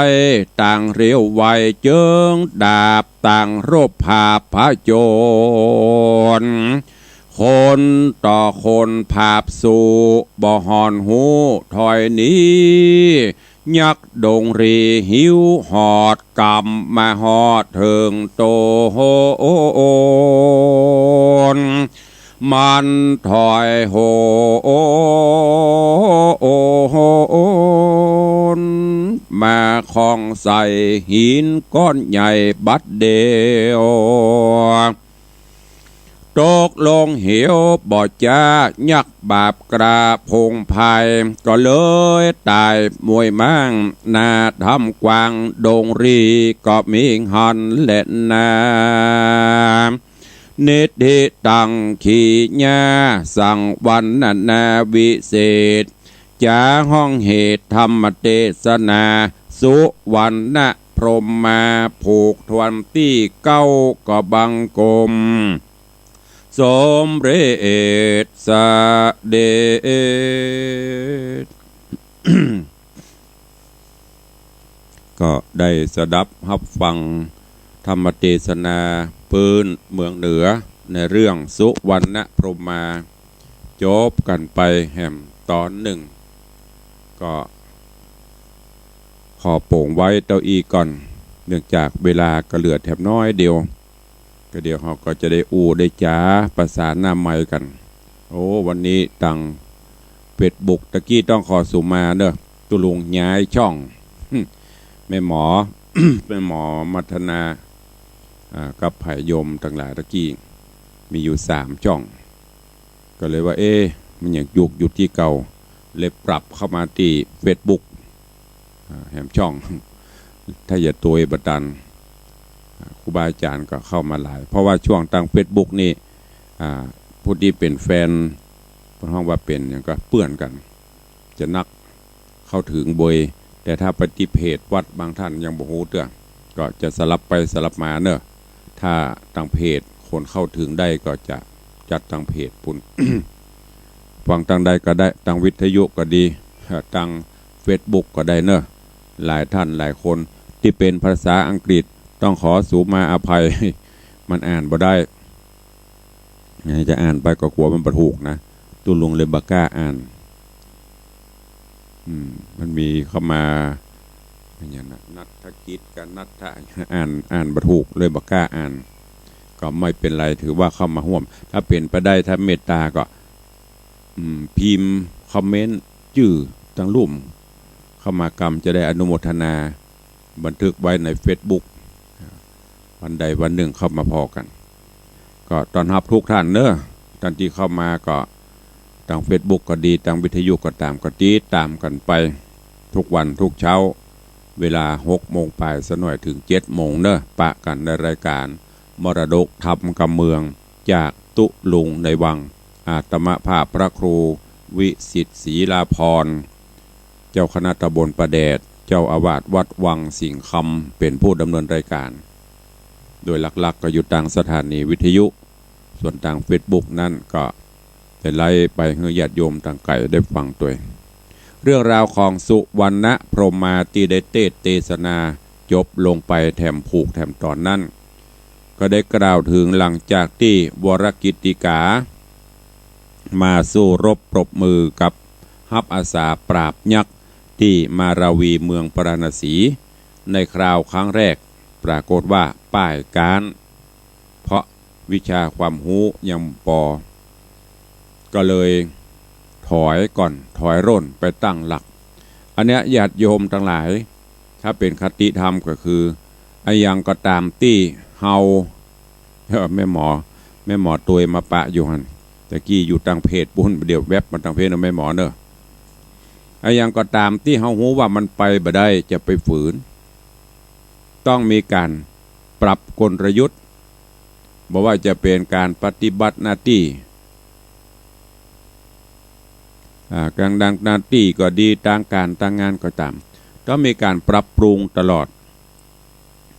ต่างเร็วไวเจิงดาบ ต่างรบผาบผจญ คนต่อคนผาบสู้ บ่ฮ้อนฮู้ถอยหนี ยักษ์ดงรีหิวหอด กำมาฮอดเถิงโตน มันถอยโหน มาข้องใส่หินก้อนใหญ่บัดเดียว ตกลงเหวบ่จ๊า ยักษ์บาปกล้าผงไพร ก็เลยต๋ายมวยม้าง หน้าถ้ำกว้างดงรีก็มีหั้นแลนา นิธิตังขีญา สังวรรณนาวิเศษ จ๋าฮ้องเหตุธรรมเตสนา สุวรรณพรหมา ผูกถ้วนตี้เก๊าก็บังคม สมเร็จเสด็จ ก็ได้สดับฮับฟังธรรมเตสนาปื๊นเมืองเหนือ ในเรื่องสุวรรณพรหมา จบกั๋นไปแหมต๋อนนึ่ง ก็ขอป๋งไว้เต้าอี้ก่อน เนื่องจากเวลาก็เหลือแถมน้อยเดียว ก็เดี๋ยวเฮาก็จะได้อู้ได้จ๋าประสานหน้าไมค์กั๋น โอ้ วันนี้ตางเฟซบุ๊ก ตะกี้ต้องขอสุมาเนาะ ตุ๊ลุงย้ายช่อง แม่หมอ แม่หมอมัทนา อ่า กับไผโยมตังหลายตะกี้ มีอยู่สามช่อง ก็เลยว่า เอ๊ะ มันยังจุกอยู่ตี้เก่า เลยปรับเข้ามาตี้เฟซบุ๊ก อ่า แหมช่อง ถ้าอย่าตวยบ่ตัน อ่า ครูบาอาจ๋ารย์ก็เข้ามาหลาย เพราะว่าช่วงตางเฟซบุ๊กนี่ อ่า ผู้ตี้เป๋นแฟน เปิ้นฮ้องว่าเป๋นหยังก็เปื้อนกั๋น จะนักเข้าเถิงบ่อย แต่ถ้าไปตี้เพจวัดบางท่านยังบ่ฮู้เตื้อ ก็จะสลับไปสลับมาเนาะ ถ้าตางเพจคนเข้าเถิงได้ก็จะจัดตางเพจปู้น ฟังตางใดก็ได้ ตางวิทยุก็ดี ตางเฟซบุ๊กก็ได้เนาะ หลายท่านหลายคน ตี้เป๋นภาษาอังกฤษ ต้องขอสุมาอภัย มันอ่านบ่ได้ จะอ่านไปก็กั๋วมันบ่ถูกนะ ตุ๊ลุงเลยบ่กล้าอ่าน อืม มันมีเข้ามา อย่างนั้นนะ ณัฐกิจกับณัฐ อ่าน อ่านบ่ถูก เลยบ่กล้าอ่าน ก็ไม่เป๋นไร ถือว่าเข้ามาฮ่วม ถ้าเป๋นไปได้ ถ้าเมตตาก็ อืม พิมพ์คอมเมนต์จื้อตางลุ่มเข้ามากำ จะได้อนุโมทนา บันทึกไว้ในเฟซบุ๊ก วันใดวันนึ่งเข้ามาผ่อกั๋น ก็ต้อนฮับกู้ต้านเนาะ ต้านตี้เข้ามาก็ ตางเฟซบุ๊กก็ดี ตางวิทยุก็ต๋าม ก็ติดต๋ามกั๋นไป กู้วันกู้เช้า เวลาหกโมงป๋ายสักหน่อยเถิงเจ็ดโมงเนาะ ปะกั๋นในรายก๋านมรดกธรรมกำเมือง จากตุ๊ลุงในวัง อาตมาภาพพระครูวิสิทธิ์ศรีลาภรณ์ เจ้าคณะตำบลป่าแดด เจ้าอาวาสวัดวังสิงห์คำ เป๋นผู้ดำเนินรายก๋าน โดยหลักๆ ก็อยู่ตางสถานีวิทยุ ส่วนตางเฟซบุ๊กนั้นก็จะไลฟ์ไปหื้อญาติโยมตางไก๋ได้ฟังตวย เรื่องราวของสุวรรณพรหมาตี้ได้เตสน์เตสนาจบลงไปแถมผูกแถมต๋อนนั้น ก็ได้กล่าวเถิงหลังจากตี้วรกิตติกา มาสู้รบปรบมือกับฮับอาสาปราบยักษ์ตี้มาราวีเมืองปาราณสี ในคราวครั้งแรก ปรากฏว่าป้ายก๊าน เพราะวิชาความฮู้ยังปอ ก็เลยถอยก่อน ถอยร่นไปตั้งหลัก อันเนี้ยญาติโยมตังหลาย ถ้าเป๋นคติธรรมก็คือ อะหยังก็ต๋ามตี้เฮา เออ แม่หมอ แม่หมอตวยมาปะอยู่หั้น ตะกี้อยู่ตางเพจปู้น เดี๋ยวแว็บมาตางเพจเนาะ แม่หมอเนาะ อะหยังก็ต๋ามตี้เฮาฮู้ว่ามันไปบ่ได้ จะไปฝืน ต้องมีก๋านปรับกลยุทธ์ บ่ว่าจะเป๋นก๋านปฏิบัติหน้าตี้ อ่า ตางด้านหน้าตี้ก็ดี ตางก๋านตางงานก็ต๋าม ต้องมีก๋านปรับปรุงตลอด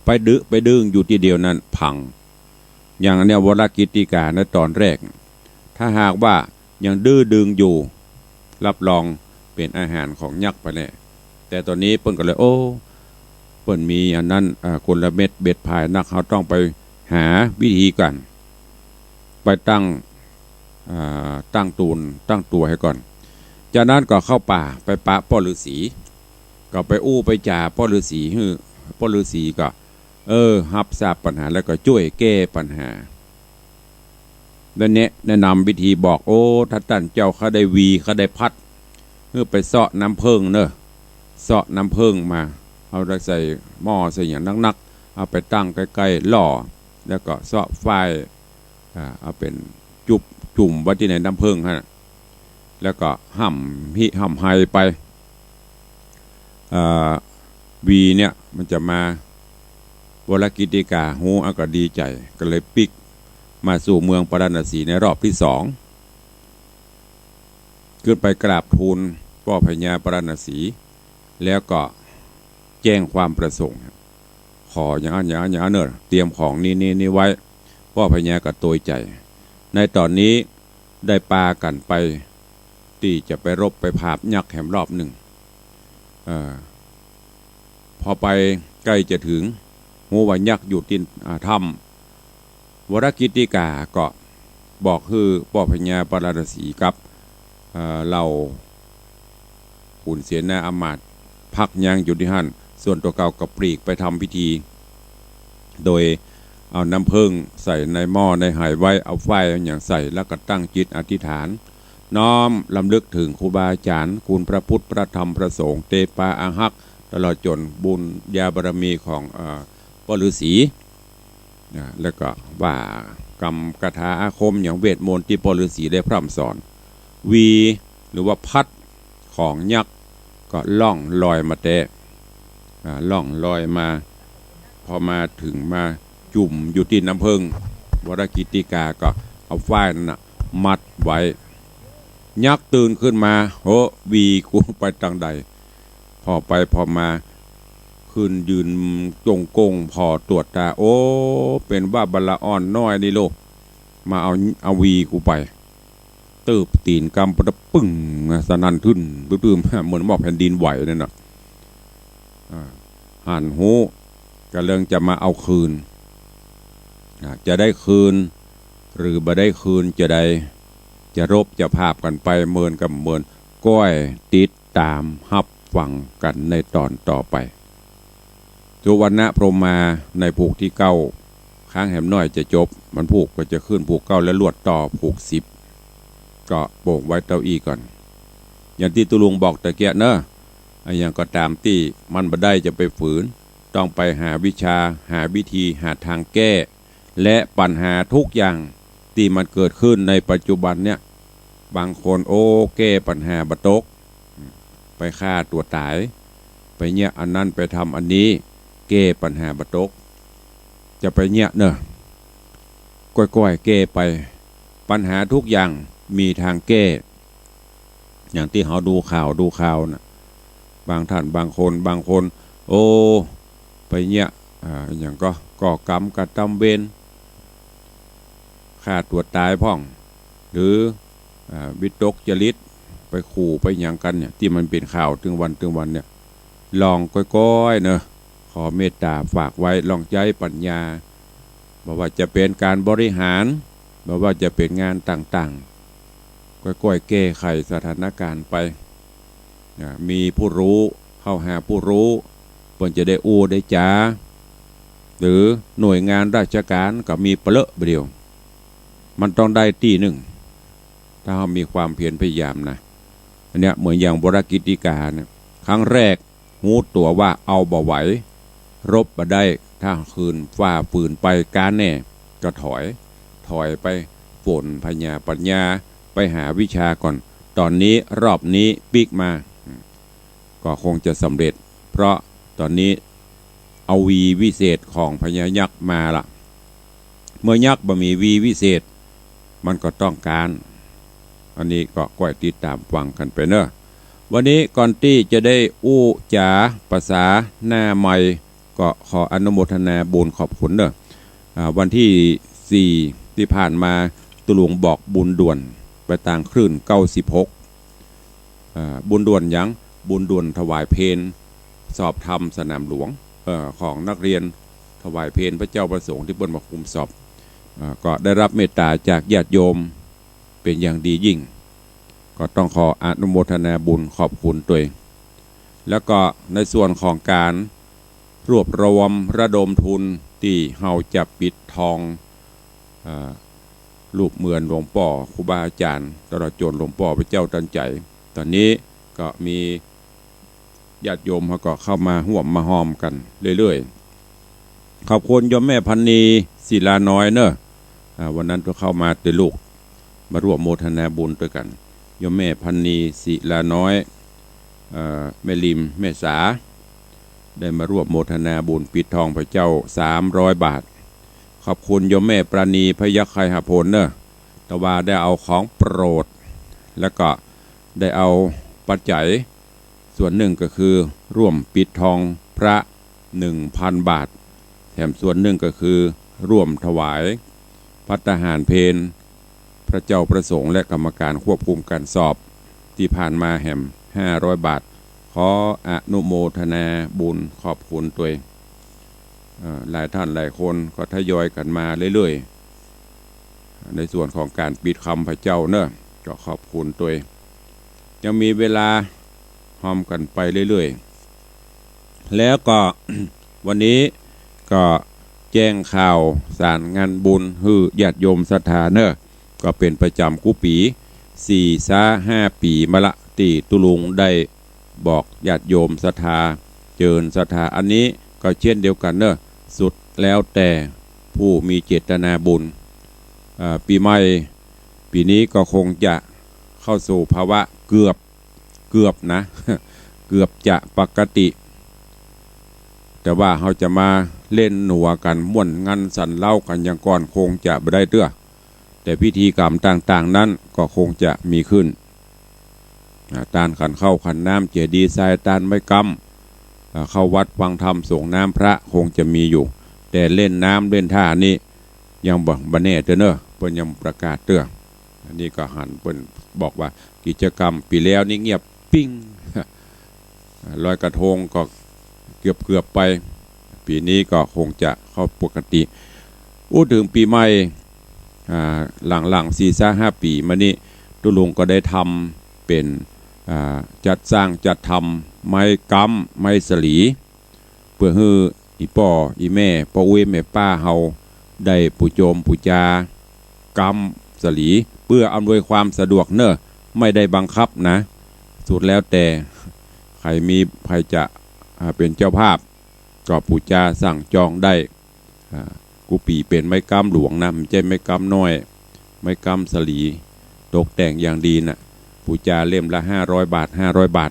ไปดื้อไปดึงอยู่ตี้เดียวนั้นพัง อย่างอันเนี้ย วรกิตติกาในต๋อนแรก ถ้าหากว่ายังดื้อดึงอยู่ รับรองเป๋นอาหารของยักษ์ไปแน่ แต่ต๋อนนี้เปิ้นก็เลย โอ้ เปิ้นมีอันนั้น อ่า กลเม็ดเบ็ดผายนัก เฮาต้องไปหาวิธีกั๋น ไปตั้ง อ่า ตั้งตูน ตั้งตั๋วหื้อก่อน จากนั้นก็เข้าป่าไปปะป้อฤๅษี ก็ไปอู้ไปจ๋าป้อฤๅษี หื้อป้อฤๅษีก็ เออ ฮับทราบปัญหาแล้วก็จ้วยแก้ปัญหา ได้แนะ แนะนำวิธีบอก โอ้ ถ้าต้านเจ้าข้าได้หวี ข้าได้พัด หื้อไปเซาะน้ำเผิ้งเน่อ เซาะน้ำเผิ้งมา เอาใส่หม้อใส่หยังนักๆ เอาไปตั้งใก้ๆ หล่อ แล้วก็เซาะฝ้าย อ่า เอาเป๋นจุบจุ่มไว้ตี้ในน้ำเผิ้งหั้นน่ะ แล้วก็ฮ่ำฮิฮ่ำไฮไป อ่า หวีเนี่ยมันจะมา วรกิตติกาฮู้ อ่ะ ก็ดีใจ๋ ก็เลยปิ๊กมาสู่เมืองปาราณสีในรอบตี้สอง ขึ้นไปกราบทูลป้อพญาปาราณสี แล้วก็แจ้งความประสงค์ ขออย่างอั้นอย่างอั้นอย่างอั้นเน่อ เตรียมของนี้นี้นี้ไว้ ป้อพญาก็โตยใจ๋ ในต๋อนนี้ได้ปากั๋นไป ตี้จะไปรบไปผาบยักษ์แหมรอบนึ่ง เอ่อ พอไปใก้จะเถิง ฮู้ว่ายักษ์อยู่ตี้ อ่า ถ้ำ วรกิตติกาก็บอกหื้อป้อพญาปาราณสีกับ เอ่อ เหล่าขุนเสนาอำมาตย์พักยังอยู่ตี้หั้น ส่วนตั๋วเก่าก็ปลีกไปทำพิธี โดยเอาน้ำเผิ้งใส่ในหม้อในไฮไว้ เอาฝ้ายเอาหยังใส่ แล้วก็ตั้งจิตอธิษฐาน น้อมรำลึกเถิงครูบาอาจ๋ารย์ คุณพระพุทธ พระธรรม พระสงฆ์ เตปาอาฮัก ตลอดจ๋นบุญญาบารมีของ เอ่อ ป้อฤๅษี นะ แล้วก็ว่ากำคาถาอาคมหยังเวทมนตร์ตี้ป้อฤๅษีได้พร่ำสอน หวี หรือว่าพัดของยักษ์ก็ล่องลอยมาแต๊ อ่า ล่องลอยมา พอมาเถิงมาจุ่มอยู่ตี้น้ำเผิ้ง วรกิตติกาก็เอาฝ้ายนั้นน่ะมัดไว้ ยักษ์ตื่นขึ้นมา โห หวีกูไปตางใด ผ่อไปผ่อมา ขึ้นยืนจงก้งผ่อตรวจตา โอ้ เป๋นว่าบะละอ่อนน้อยนี่โล มาเอา เอาหวีกูไป ตืบตี๋นกำปะตะปึ้ง สนั่นทึ่น ตึ้มๆ เหมือนหม้อแผ่นดินไหวนั่นน่ะ อ่า หันฮู้ ก่ำลังจะมาเอาคืน อ่า จะได้คืน หรือบ่ได้คืนจะใด จะรบจะผาบกั๋นไป เมินกับเมิน ก้อยติดต๋ามฮับฟังกั๋นในต๋อนต่อไป สุวรรณพรหมาในผูกตี้เก้า ค้างแหมน้อยจะจบ มันผูกก็จะขึ้นผูกเก้าแล้วลวดต่อผูกสิบ ก็โป่งไว้เต้าอี้ก่อน อย่างตี้ตุ๊ลุงบอกตะเกียะเนอะ อะหยังก็ต๋ามตี้มันบ่ได้จะไปฝืน ต้องไปหาวิชา หาวิธี หาตางแก้ และปัญหาทุกอย่างตี้มันเกิดขึ้นในปัจจุบันเนี่ย บางคน โอ้ แก้ปัญหาบ่ตก ไปฆ่าตั๋วต๋าย ไปเยียะอันนั้น ไปทำอันนี้ แก้ปัญหาบ่ตก จะไปเยียะเนอะ ก้อยๆ แก้ไป ปัญหาทุกอย่างมีตางแก้ อย่างตี้เฮาดูข่าว ดูข่าวน่ะ บางต้าน บางคน บางคน โอ้ ไปเยียะ อ่า อะหยังก็ ก่อกรรมกระตำเวร ฆ่าตั๋วต๋ายพ่อง หรือ อ่า วิตกจริต ไปขู่ไปหยังกั๋นเนี่ย ตี้มันเป๋นข่าวตึงวันตึงวันเนี่ย ลองก้อยๆ เนอะ ขอเมตต๋าฝากไว้ ลองใจ๊ปัญญา บ่ว่าจะเป๋นก๋านบริหาร บ่ว่าจะเป๋นงานต่างๆ ก้อยๆ แก้ไขสถานก๋ารณ์ไป นะ มีผู้ฮู้ เข้าหาผู้ฮู้ เปิ้นจะได้อู้ได้จ๋า หรือหน่วยงานราชก๋ารก็มีเปลอะบ่าเดี่ยว มันต้องได้ตี้นึ่ง ถ้าเฮามีความเพียรพยายามนะ อันเนี้ยเหมือนอย่างวรกิตติกาเนี่ย ครั้งแรก ฮู้ตั๋วว่าเอาบ่ไหว รบบ่ได้ ถ้าคืนฝ่าฝืนไปก๊านแน่ ก็ถอย ถอยไปฝนพญาปัญญา ไปหาวิชาก่อน ต๋อนนี้รอบนี้ปิ๊กมา ก็คงจะสำเร็จ เพราะต๋อนนี้เอาหวีวิเศษของพญายักษ์มาละ เมื่อยักษ์บ่มีหวีวิเศษ มันก็ต้องก๊าน อันนี้ก็ก้อยติดต๋ามฟังกั๋นไปเน่อ วันนี้ก่อนตี้จะได้อู้จ๋าภาษาหน้าใหม่ ก็ขออนุโมทนาบุญขอบคุณเน่อ อ่า วันตี้สี่ตี้ผ่านมา ตุ๊ลุงบอกบุญด่วนไปตางคลื่นเก้าสิบหก อ่า บุญด่วนหยัง บุญด่วนถวายเพลสอบธรรมสนามหลวง เอ่อ ของนักเรียนถวายเพลพระเจ้าพระสงฆ์ตี้เปิ้นมาคุมสอบ อ่า ก็ได้รับเมตต๋าจากญาติโยมเป๋นอย่างดียิ่ง ก็ต้องขออนุโมทนาบุญขอบคุณตวย แล้วก็ในส่วนของก๋านรวบรวมระดมทุนตี้เฮาจะปิดทอง อ่า รูปเหมือนหลวงป้อครูบาอาจ๋ารย์ ตลอดจ๋นหลวงป้อพระเจ้าตันใจ๋ ต๋อนนี้ก็มีญาติโยมเขาก็เข้ามาฮ่วมมาฮอมกั๋นเรื่อยๆ ขอบคุณโยมแม่พันนีศิลาน้อยเน่อ อ่า วันนั้นก็เข้ามาตวยลูก มาร่วมโมทนาบุญตวยกั๋น โยมแม่พันนีศิลาน้อย เอ่อ แม่ริม แม่สา ได้มาร่วมโมทนาบุญปิดทองพระเจ้าสามร้อยบาท ขอบคุณโยมแม่ปราณีพยัคฆ์ไคหพลเน่อ แต่ว่าได้เอาของโปรด แล้วก็ได้เอาปัจจัยส่วนนึ่งก็คือร่วมปิดทองพระหนึ่งพันบาท แถมส่วนนึ่งก็คือร่วมถวายภัตตาหารเพลพระเจ้าพระสงฆ์และกรรมการควบคุมก๋านสอบตี้ผ่านมาแหมห้าร้อยบาท ขออนุโมทนาบุญขอบคุณตวย เอ่อ หลายท่านหลายคนก็ทยอยกั๋นมาเรื่อยๆ ในส่วนของก๋านปิดคำพระเจ้าเน่อ ก็ขอบคุณตวย ยังมีเวลาฮอมกั๋นไปเรื่อยๆ แล้วก็ วันนี้ก็แจ้งข่าวสารงานบุญหื้อญาติโยมศรัทธาเน่อ ก็เป๋นประจ๋ำกู้ปี๋ สี่ซะห้าปี๋มาละ ตี้ตุ๊ลุงได้บอกญาติโยมศรัทธา เจิญศรัทธา อันนี้ก็เช่นเดียวกั๋นเน่อ สุดแล้วแต่ผู้มีเจตนาบุญ อ่า ปี๋ใหม่ปี๋นี้ก็คงจะเข้าสู่ภาวะเกือบ เกือบนะ เกือบจะปกติ แต่ว่าเฮาจะมาเล่นหัวกั๋น ม่วนงันสันเล้ากั๋นอย่างก่อนคงจะบ่ได้เตื้อ แต่พิธีกรรมต่างๆ นั้นก็คงจะมีขึ้น อ่า ตานขันข้าวขันน้ำ เจดีย์ทราย ตานไม้ก๊ำ อ่า เข้าวัดฟังธรรม สรงน้ำพระคงจะมีอยู่ แต่เล่นน้ำเล่นท่านี่ยังบ่ บ่แน่เตื้อเน่อ เปิ้นยังประกาศเตื้อ อันนี้ก็หันเปิ้นบอกว่ากิจกรรมปี๋แล้วนี่เงียบปิ้ง ลอยกระทงก็เกือบๆ ไป ปี๋นี้ก็คงจะเข้าปกติ อู้เถิงปี๋ใหม่ อ่า หลังๆ สี่ซะห้าปี๋มานี่ ตุ๊ลุงก็ได้ทำเป๋น อ่า จัดสร้างจัดทำไม้ก๊ำไม้สะหลี เปื้อหื้ออี่ป้ออี่แม่ ป้ออุ๊ยแม่ป้าเฮา ได้ปู๋โจมปู๋จาก๊ำสะหลี เปื้ออำนวยความสะดวกเน่อ ไม่ได้บังคับนะ สุดแล้วแต่ใผมี ใผจะ อ่า เป๋นเจ้าภาพ ก็ปู๋จาสั่งจองได้ อ่า กู้ปี๋เป๋นไม้ก๊ำหลวงนะ บ่ใจ้ไม้ก๊ำน้อย ไม้ก๊ำสะหลี ตกแต่งอย่างดีน่ะ ปู๋จาเล่มละห้าร้อยบาท ห้าร้อยบาท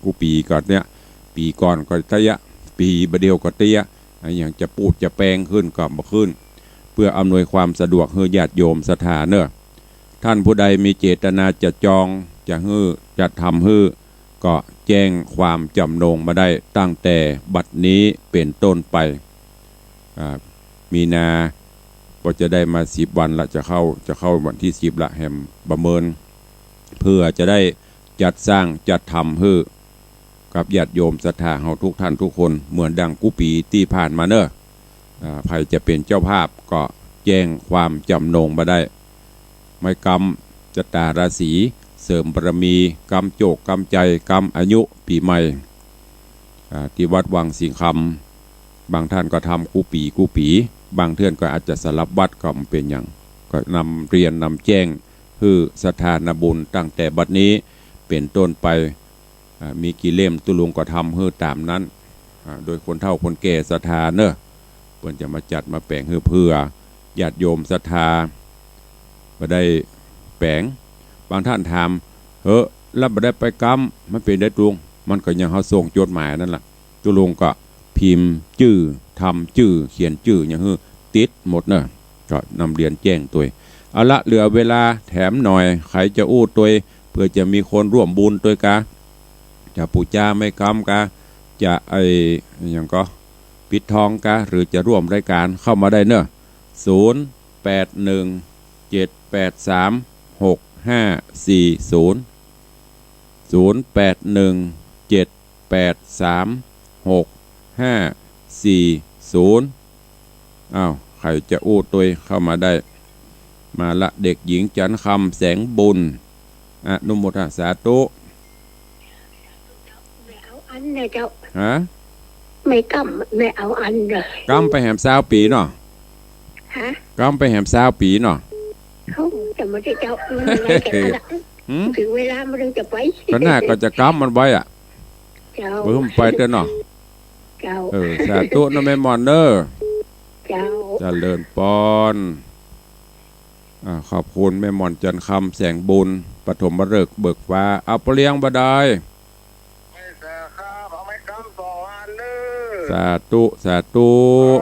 กู้ปี๋ก่อนเนี่ย ปี๋ก่อนก็เตี้ย ปี๋บ่าเดี่ยวก็เตี้ย อะหยังจะปูดจะแปงขึ้นก็บ่ขึ้น เปื้ออำนวยความสะดวกหื้อญาติโยมศรัทธาเน่อ ท่านผู้ใดมีเจตนาจะจอง จะหื้อ จะทำหื้อ ก็แจ้งความจำนงมาได้ตั้งแต่บัดนี้เป๋นต้นไป อ่า มีนาก็จะได้มาสิบวันละ จะเข้า จะเข้าวันตี้สิบละ แหมประเมิน เปื้อจะได้จัดสร้างจัดทำหื้อกับญาติโยมศรัทธาเฮาทุกท่านทุกคน เหมือนดังกู้ปี๋ตี้ผ่านมาเน่อ อ่า ใผจะเป๋นเจ้าภาพก็แจ้งความจำนงมาได้ ไม้ก๊ำจะตาราศี เสริมบารมี ก๊ำโจค ก๊ำชัย ก๊ำอายุปี๋ใหม่ อ่า ตี้วัดวังสิงห์คำ บางท่านก็ทำกู้ปี๋กู้ปี๋ บางเทื่อนก็อาจจะสลับวัดก็บ่เป๋นหยัง ก็นำเรียนนำแจ้งหื้อศรัทธานาบุญตั้งแต่บัดนี้เป๋นต้นไป อ่า มีกี่เล่มตุ๊ลุงก็ทำหื้อต๋ามนั้น อ่า โดยคนเฒ่าคนแก่ศรัทธาเน่อ เปิ้นจะมาจัดมาแป๋งหื้อเปื้อญาติโยมศรัทธา บ่ได้แป๋ง บางท่านถาม เฮ้อ แล้วบ่ได้ไปก๊ำ มันเป๋นใดตุ๊ลุง มันก็ยังเฮาส่งจดหมายนั่นล่ะ ตุ๊ลุงก็พิมพ์จื้อ ทำจื้อ เขียนจื้อหยังหื้อติดหมดเน่อ ก็นำเรียนแจ้งตวย เอาละ เหลือเวลาแถมหน่อย ใผจะอู้ตวย เผื่อจะมีคนร่วมบุญตวยกา จะปู๋จาแม่กำกา จะไอ้ อะหยังก่อ ปิดทองกา หรือจะร่วมรายก๋าน เข้ามาได้เนาะ ศูนย์ แปด หนึ่ง เจ็ด แปด สาม หก ห้า สี่ ศูนย์ ศูนย์ แปด หนึ่ง เจ็ด แปด สาม หก ห้า สี่ ศูนย์ อ้าว ใผจะอู้ตวยเข้ามาได้ มาละ เด็กหญิงจันทร์คำ แสงบุญ อนุโมทนา สาธุ แม่เอาอันนะเจ้า ฮะ แม่กำ แม่เอาอันเลย กำไปแหมซาวปี๋เนาะ ฮะ กำไปแหมซาวปี๋เนาะ เขาจะมาได้เจ้า มันยังไงกันล่ะ หืม เถิงเวลามันจะไป ก็น่าก็จะกำมันไว้อะ เจ้า เออ มันไปเต๊อะเนาะ เจ้า เออ สาธุเนาะแม่หม่อนเนาะ เจ้า เจริญปอน อ่า ขอบคุณแม่หม่อนจันทร์คำ แสงบุญ ปฐมฤกษ์เบิกฟ้า เอาปอเลี้ยงบ่าดาย ไม่สาครับ เอาไม้กำสองอันเด้อ สาธุ สาธุ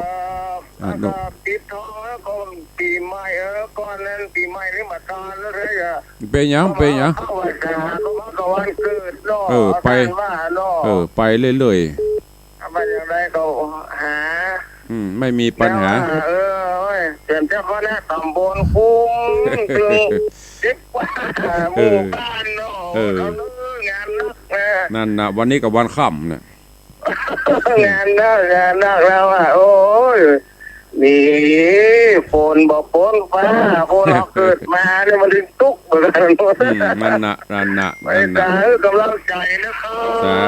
ครับ อ่า แล้วก็ปิดทองแล้วก็ปี๋ใหม่ เออ ก่อนนั้นปี๋ใหม่นี่มาตานแล้วเด้อ เป๋นหยัง เป๋นหยัง เข้าพรรษาก็มันก็วันเกิดเนาะ เออ ไป อาจารย์ว่าเนาะ เออ ไปเรื่อยๆ เอาไปอย่างไรก็หา อืม ไม่มีปัญหา เดี๋ยวว่า เออ โอ้ย เตรียมเจ้าคณะตำบลคุ้ม ถึงสิบกว่า เออ หมู่บ้านเนาะ เออ เขาเลิกงานนักนะ นั่นนะ วันนี้ก็วันค่ำเนี่ย งานนัก งานนักแล้วอ่ะ โอ้ย นี่ ฝนบ่ฝนฟ้า คนเราเกิดมาเนี่ยมันถึงตุ๊กข์เหมือนกัน อืม นั่นนะ นั่นนะ ไม่ นั่นนะ ตาย กำลังใจนะครับ สา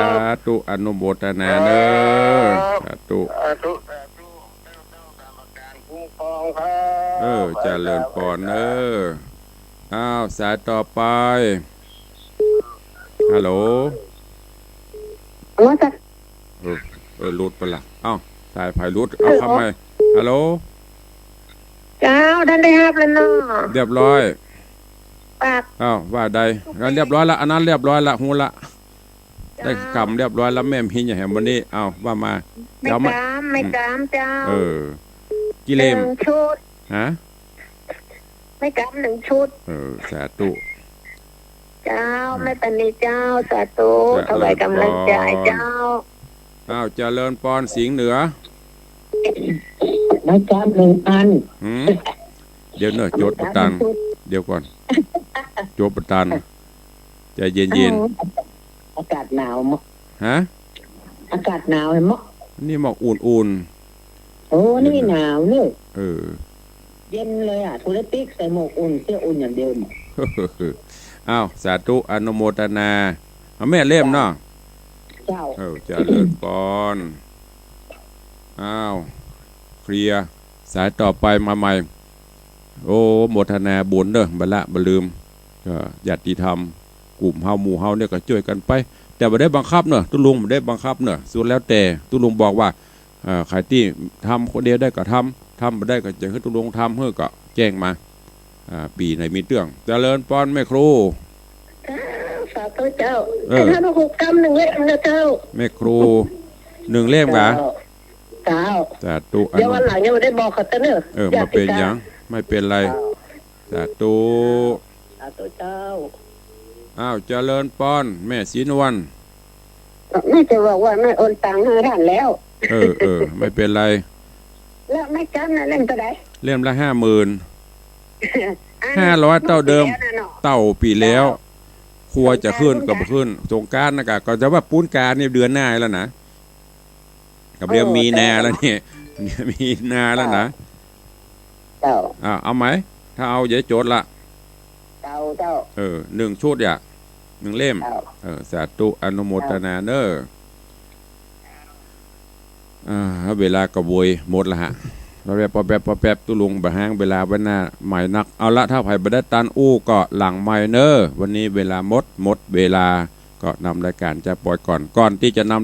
ธุ อนุโมทนาเนอะ ครับ สาธุ สาธุ สาธุ เจ้า เจ้ากรรมการคุ้มครองครับ เออ เจริญปอนเนอะ อ้าว สายต่อไป ฮัลโหล ฮัลโหล จ้ะ เออ เออ หลุดไปละ เอ้า สายไผหลุด เอา ฮัลโหล เข้าใหม่ ฮัลโหล เจ้า ท่านได้ฮับแล้วเนาะ เรียบร้อย ปาก อ้าว ว่าใด อันนั้นเรียบร้อยละ อันนั้นเรียบร้อยละ ฮู้ละ เจ้า ได้กำเรียบร้อยละ แม่มีอย่างแหมวันนี้ เอา ว่ามา แม่กำ เจ้ามา แม่กำเจ้า เออ กี่เล่ม หนึ่งชุด ฮะ แม่กำหนึ่งชุด เออ สาธุ เจ้า แม่ปานีเจ้า สาธุ เจริญปอน ถวายกำลังใจเจ้า อ้าว เจริญปอน สิงห์เหนือ ไม้กำหนึ่งอัน หืม เดี๋ยวเนอะ โจทย์ประตาน เดี๋ยวก่อน โจทย์ประตาน ใจเย็นๆ เออ อากาศหนาวเนาะ ฮะ อากาศหนาวเห็นเนาะ นี่หมอกอุ่นๆ โอ้ นี่หนาวเนี่ย เออ เย็นเลยอ่ะ ธุรกิจใส่หมวกอุ่น เสื้ออุ่นอย่างเดียวเนาะ อ้าว สาธุ อนุโมทนา เอาแม่เล่มเนาะ เจ้า เออ เจริญปอน อ้าว เคลียร์ สายต่อไปมาใหม่ โอ้ โมทนาบุญเด้อ บ่ละบ่ลืม ก็ญาติธรรม กลุ่มเฮา หมู่เฮาเนี่ยก็จ้วยกั๋นไป แต่บ่ได้บังคับเนอะ ตุ๊ลุงบ่ได้บังคับเนอะ สุดแล้วแต่ ตุ๊ลุงบอกว่า เอ่อ ใผตี้ทำคนเดียวได้ก็ทำ ทำบ่ได้ก็จะหื้อตุ๊ลุงทำหื้อก็แจ้งมา อ่า ปี๋ไหนมีเตื้อง เจริญปอนแม่ครู เจ้า สาธุเจ้า เออ ท่านเอาหกกำหนึ่งเล่มนะเจ้า แม่ครู หนึ่งเล่มกา เจ้า เจ้า สาธุ เดี๋ยววันหลังยังไม่ได้บอกเขาเต้อเนอะ เออ บ่เป๋นหยัง ไม่เป๋นไร เจ้า สาธุ สาธุเจ้า อ้าว เจริญปอน แม่ศรีนวล แม่จะบอกว่าแม่โอนตังค์ให้ท่านแล้ว เออ เออ ไม่เป๋นไร แล้วแม่กำน่ะเล่มเต้าใด เล่มละห้าหมื่น อัน ห้าร้อยเต้าเดิม เต้าปี๋แล้ว เจ้า ครัวจะขึ้นก็บ่ขึ้น สงกรานต์นะกะ ก็จะว่าปู๊นกานี่เดือนหน้าแล้วนะ กับเดือน เออ มีนาแล้วเนี่ย มีนาแล้วนะ เจ้า อ่า เอาไหม ถ้าเอาอย่าโจทย์ละ เจ้า เจ้า เออ หนึ่งชุดอ่ะ หนึ่งเล่ม เจ้า เออ สาธุ อนุโมทนาเนอะ อ่า เวลาก็โวยหมดละฮะ ปอแป๊บ ปอแป๊บ ปอแป๊บ ตุ๊ลุงบ่ฮ้างเวลาไว้หน้าหมายนัก เอาละ ถ้าใผบ่ได้ตันอู้ก็หลังไมค์เนอะ วันนี้เวลาหมด หมดเวลา ก็นำรายก๋านจะปล่อยก่อน ก่อนตี้จะนำ